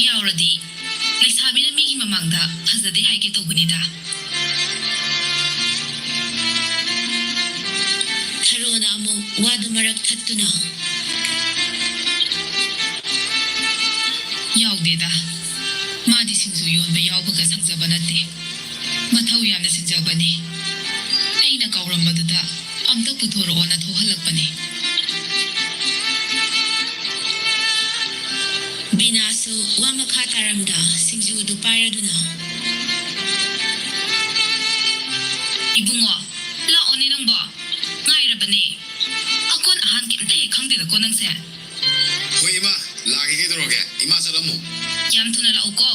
ꯌꯥꯎꯔꯗꯤ ꯂꯩꯁꯥꯕꯤꯅ ꯃꯤꯒꯤ ꯃꯃꯥꯡꯗ ꯐꯖꯗꯦ ꯍꯥꯏꯒꯦ ꯇꯧꯕꯅꯤꯗ꯫" ꯊꯔꯣꯅ ꯑꯃꯨꯛ ꯋꯥꯗꯨ ꯃꯔꯛ ꯊꯠꯇꯨꯅ, "ꯌꯥꯎꯗꯦꯗ, ꯃꯥꯗꯤ ꯁꯤꯡꯖꯨ ꯌꯣꯟꯕ ꯌꯥꯎꯕꯒ ꯁꯪꯖꯕ ꯅꯠꯇꯦ꯫ ꯃꯊꯧ ꯌꯥꯝꯅ ꯆꯤꯟꯖꯕꯅꯤ꯫ ꯑꯩꯅ ꯀꯧꯔꯝꯕꯗꯨꯗ ꯑꯝꯇ ꯄꯨꯊꯣꯔꯛꯑꯣꯅ ꯊꯣꯛꯍꯜꯂꯛꯄꯅꯤ꯫" ꯕꯤꯅꯥꯁꯨ ꯋꯥ ꯃꯈꯥ ꯆꯥꯔꯝꯗ ꯁꯤꯡꯖꯨꯗꯨ ꯄꯥꯏꯔꯗꯨꯅ꯫ ꯏꯕꯨꯡꯉꯣ, ꯂꯥꯛꯑꯣꯅꯦ ꯅꯪꯕꯣ꯫ ꯉꯥꯏꯔꯕꯅꯦ꯫ ꯑꯀꯣꯟ ꯑꯍꯥꯟ ꯀꯩꯝꯇ ꯍꯦꯛ ꯈꯪꯗꯦꯗꯀꯣ ꯅꯪꯁꯦ꯫ ꯍꯣꯏ ꯏꯃꯥ, ꯂꯥꯛꯑꯒꯦ ꯀꯩꯗꯧꯔꯒꯦ? ꯏꯃꯥ ꯆꯠꯂꯝꯃꯣ꯫ ꯌꯥꯝ ꯊꯨꯅ ꯂꯥꯛꯎꯀꯣ꯫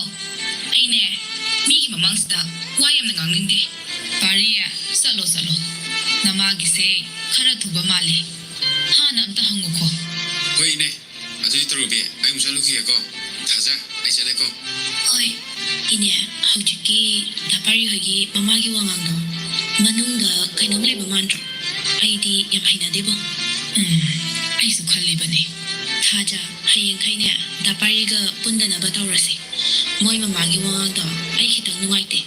ꯑꯩꯅꯦ, ꯃꯤꯒꯤ ꯃꯃꯥꯡꯁꯤꯗ ꯋꯥ ꯌꯥꯝꯅ ꯉꯥꯡꯅꯤꯡꯗꯦ꯫ ꯄꯥꯔꯤ, ꯆꯠꯂꯣ, ꯆꯠꯂꯣ꯫ ꯅꯃꯥꯒꯤꯁꯦ ꯈꯔ ꯊꯨꯕ ꯃꯥꯜꯂꯦ꯫ ꯍꯥꯟꯅ ꯑꯝꯇ ꯍꯪꯉꯨꯀꯣ꯫ ꯍꯣꯏ ꯏꯅꯦ꯫ ꯑꯗꯨꯗꯤ ꯇꯧꯔꯨꯕꯤ, ꯑꯩ ꯑꯃꯨꯛ ꯆꯠꯂꯨꯈꯤꯒꯦꯀꯣ꯫ ꯊꯥꯖ, ꯑꯩ ꯆꯠꯂꯦꯀꯣ꯫ ꯍꯣꯏ, ꯏꯅꯦ, ꯍꯧꯖꯤꯛꯀꯤ ꯗꯥ ꯄꯥꯔꯤ ꯍꯣꯏꯒꯤ ꯃꯃꯥꯒꯤ ꯋꯥꯉꯥꯡꯗꯣ ꯃꯅꯨꯡꯗ ꯀꯩꯅꯣꯝ ꯂꯩꯕ ꯃꯥꯟꯗ꯭ꯔꯣ? ꯑꯩꯗꯤ ꯌꯥꯝ ꯍꯩꯅꯗꯦꯕꯣ꯫ ꯎꯝ, ꯑꯩꯁꯨ ꯈꯜꯂꯤꯕꯅꯤ꯫ ꯊꯥꯖ, ꯍꯌꯦꯡꯈꯩꯅꯦ ꯗꯥ ꯄꯥꯔꯤꯒ ꯄꯨꯟꯗꯅꯕ ꯇꯧꯔꯁꯤ꯫ ꯃꯣꯏ ꯃꯃꯥꯒꯤ ꯋꯥꯉꯥꯡꯗꯣ ꯑꯩ ꯈꯤꯇꯪ ꯅꯨꯡꯉꯥꯏꯇꯦ꯫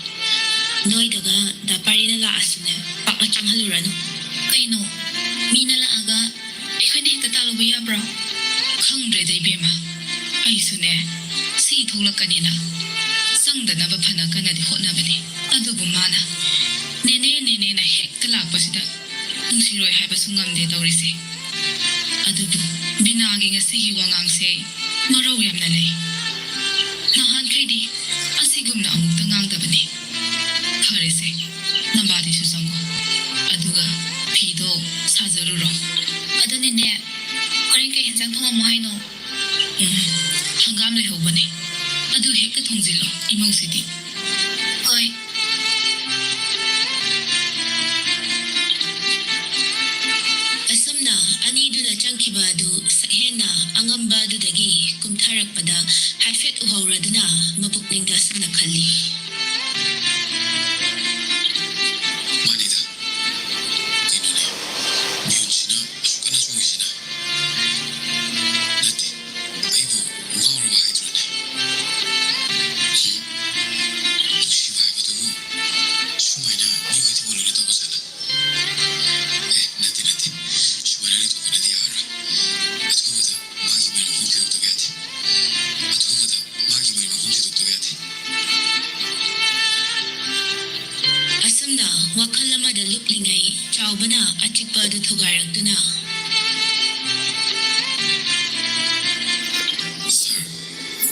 ꯅꯣꯏꯗꯒ ꯗꯥ ꯄꯥꯔꯤꯅ ꯂꯥꯛꯑꯁꯨꯅꯦ, ꯄꯥꯛꯅ ꯆꯪꯍꯜꯂꯨꯔꯅꯨ꯫ ꯀꯩꯅꯣ? ꯃꯤꯅ ꯂꯥꯛꯑꯒ ꯑꯩꯈꯣꯏꯅ ꯍꯦꯛꯇ ꯇꯥꯜꯂꯨꯕ ꯌꯥꯕ꯭ꯔꯣ? ꯈꯪꯗ꯭ꯔꯦꯗ ꯏꯕꯦꯝꯃ, ꯑꯩꯁꯨꯅꯦ ꯁꯤ ꯊꯣꯛꯂꯛꯀꯅꯤꯅ ꯆꯪꯗꯅꯕ ꯐꯅ ꯀꯟꯅꯗꯤ ꯍꯣꯠꯅꯕꯅꯤ꯫ ꯑꯗꯨꯕꯨ ꯃꯥꯅ "ꯅꯦꯅꯦ, ꯅꯦꯅꯦꯅ" ꯍꯦꯛꯇ ꯂꯥꯛꯄꯁꯤꯗ ꯅꯨꯡꯁꯤꯔꯣꯏ ꯍꯥꯏꯕꯁꯨ ꯉꯝꯗꯦ ꯇꯧꯔꯤꯁꯦ꯫ ꯑꯗꯨꯕꯨ ꯕꯤꯅꯥꯒꯤ ꯉꯁꯤꯒꯤ ꯋꯥꯉꯥꯡꯁꯦ ꯃꯔꯧ ꯌꯥꯝꯅ ꯂꯩ꯫ ꯅꯍꯥꯟꯈꯩꯗꯤ ꯑꯁꯤꯒꯨꯝꯅ ꯑꯃꯨꯛꯇ ꯉꯥꯡꯗꯕꯅꯤ꯫ ꯐꯔꯦꯁꯦ, ꯅꯕꯥꯅꯤꯁꯨ ꯆꯪꯉꯣ꯫ ꯑꯗꯨꯒ ꯐꯤꯗꯣ ꯁꯥꯖꯔꯨꯔꯣ꯫ ꯑꯗꯨꯅꯤꯅꯦ, ꯍꯣꯔꯦꯟ ꯀꯩ ꯍꯦꯟꯖꯥꯡ ꯊꯣꯡꯉꯝꯃꯣ ꯍꯥꯏꯅꯣ? ꯎꯝ, ꯍꯪꯒꯥꯝ ꯂꯩꯍꯧꯕꯅꯦ꯫ ꯑꯗꯨ ꯍꯦꯛꯇ ꯊꯣꯡꯖꯤꯜꯂꯣ, ꯏꯃꯧꯁꯤꯗꯤ꯫ ꯍꯣꯏ꯫ ꯑꯁꯨꯝꯅ ꯑꯅꯤꯗꯨꯅ ꯆꯪꯈꯤꯕ ꯑꯗꯨ ꯁꯛꯍꯦꯟꯅ ꯑꯉꯝꯕ ꯑꯗꯨꯗꯒꯤ ꯀꯨꯝꯊꯔꯛꯄꯗ ꯍꯥꯏꯐꯦꯠ ꯎꯍꯧꯔꯗꯨꯅ ꯃꯄꯨꯛꯅꯤꯡꯗ ꯑꯁꯨꯝꯅ ꯈꯜꯂꯤ꯫ ꯃꯥꯅꯤꯗ꯫ ꯀꯩꯅꯣꯅꯦ, ꯃꯤꯍꯨꯟꯁꯤꯅ ꯑꯁꯨꯛ ꯀꯟꯅ ꯆꯣꯡꯉꯤꯁꯤꯅ? ꯅꯠꯇꯦ, ꯑꯩꯕꯨ ꯉꯥꯎꯔꯕ ꯍꯥꯏꯗꯨꯔꯅꯦ? ꯍꯨꯝ, ꯅꯨꯡꯁꯤꯕ ꯍꯥꯏꯕꯗꯨꯕꯨ ꯁꯨꯃꯥꯏꯅ ꯃꯤꯑꯣꯏ ꯈꯨꯗꯤꯡꯃꯛ ꯂꯣꯏꯅ ꯇꯧꯕ ꯖꯥꯠꯂꯥ? ꯑꯦ, ꯅꯠꯇꯦ, ꯅꯠꯇꯦ, ꯁꯨꯃꯥꯏꯅ ꯂꯩꯊꯣꯛꯄꯅꯗꯤ ꯌꯥꯔꯔꯣꯏ꯫ ꯑꯊꯨꯕꯗ ꯃꯥꯒꯤ ꯃꯔꯩ ꯃꯐꯝ ꯊꯤꯗꯣꯛꯇꯕ ꯌꯥꯗꯦ꯫ ꯑꯊꯨꯕꯗ ꯃꯥꯒꯤ ꯃꯔꯩ ꯃꯐꯝ ꯊꯤꯗꯣꯛꯇꯕ ꯌꯥꯗꯦ꯫ ꯑꯁꯨꯝꯅ ꯋꯥꯈꯜ ꯑꯃꯗ ꯂꯨꯞꯂꯤꯉꯩ, ꯆꯥꯎꯕꯅ ꯑꯆꯤꯛꯄ ꯑꯗꯨ ꯊꯨꯒꯥꯏꯔꯛꯇꯨꯅ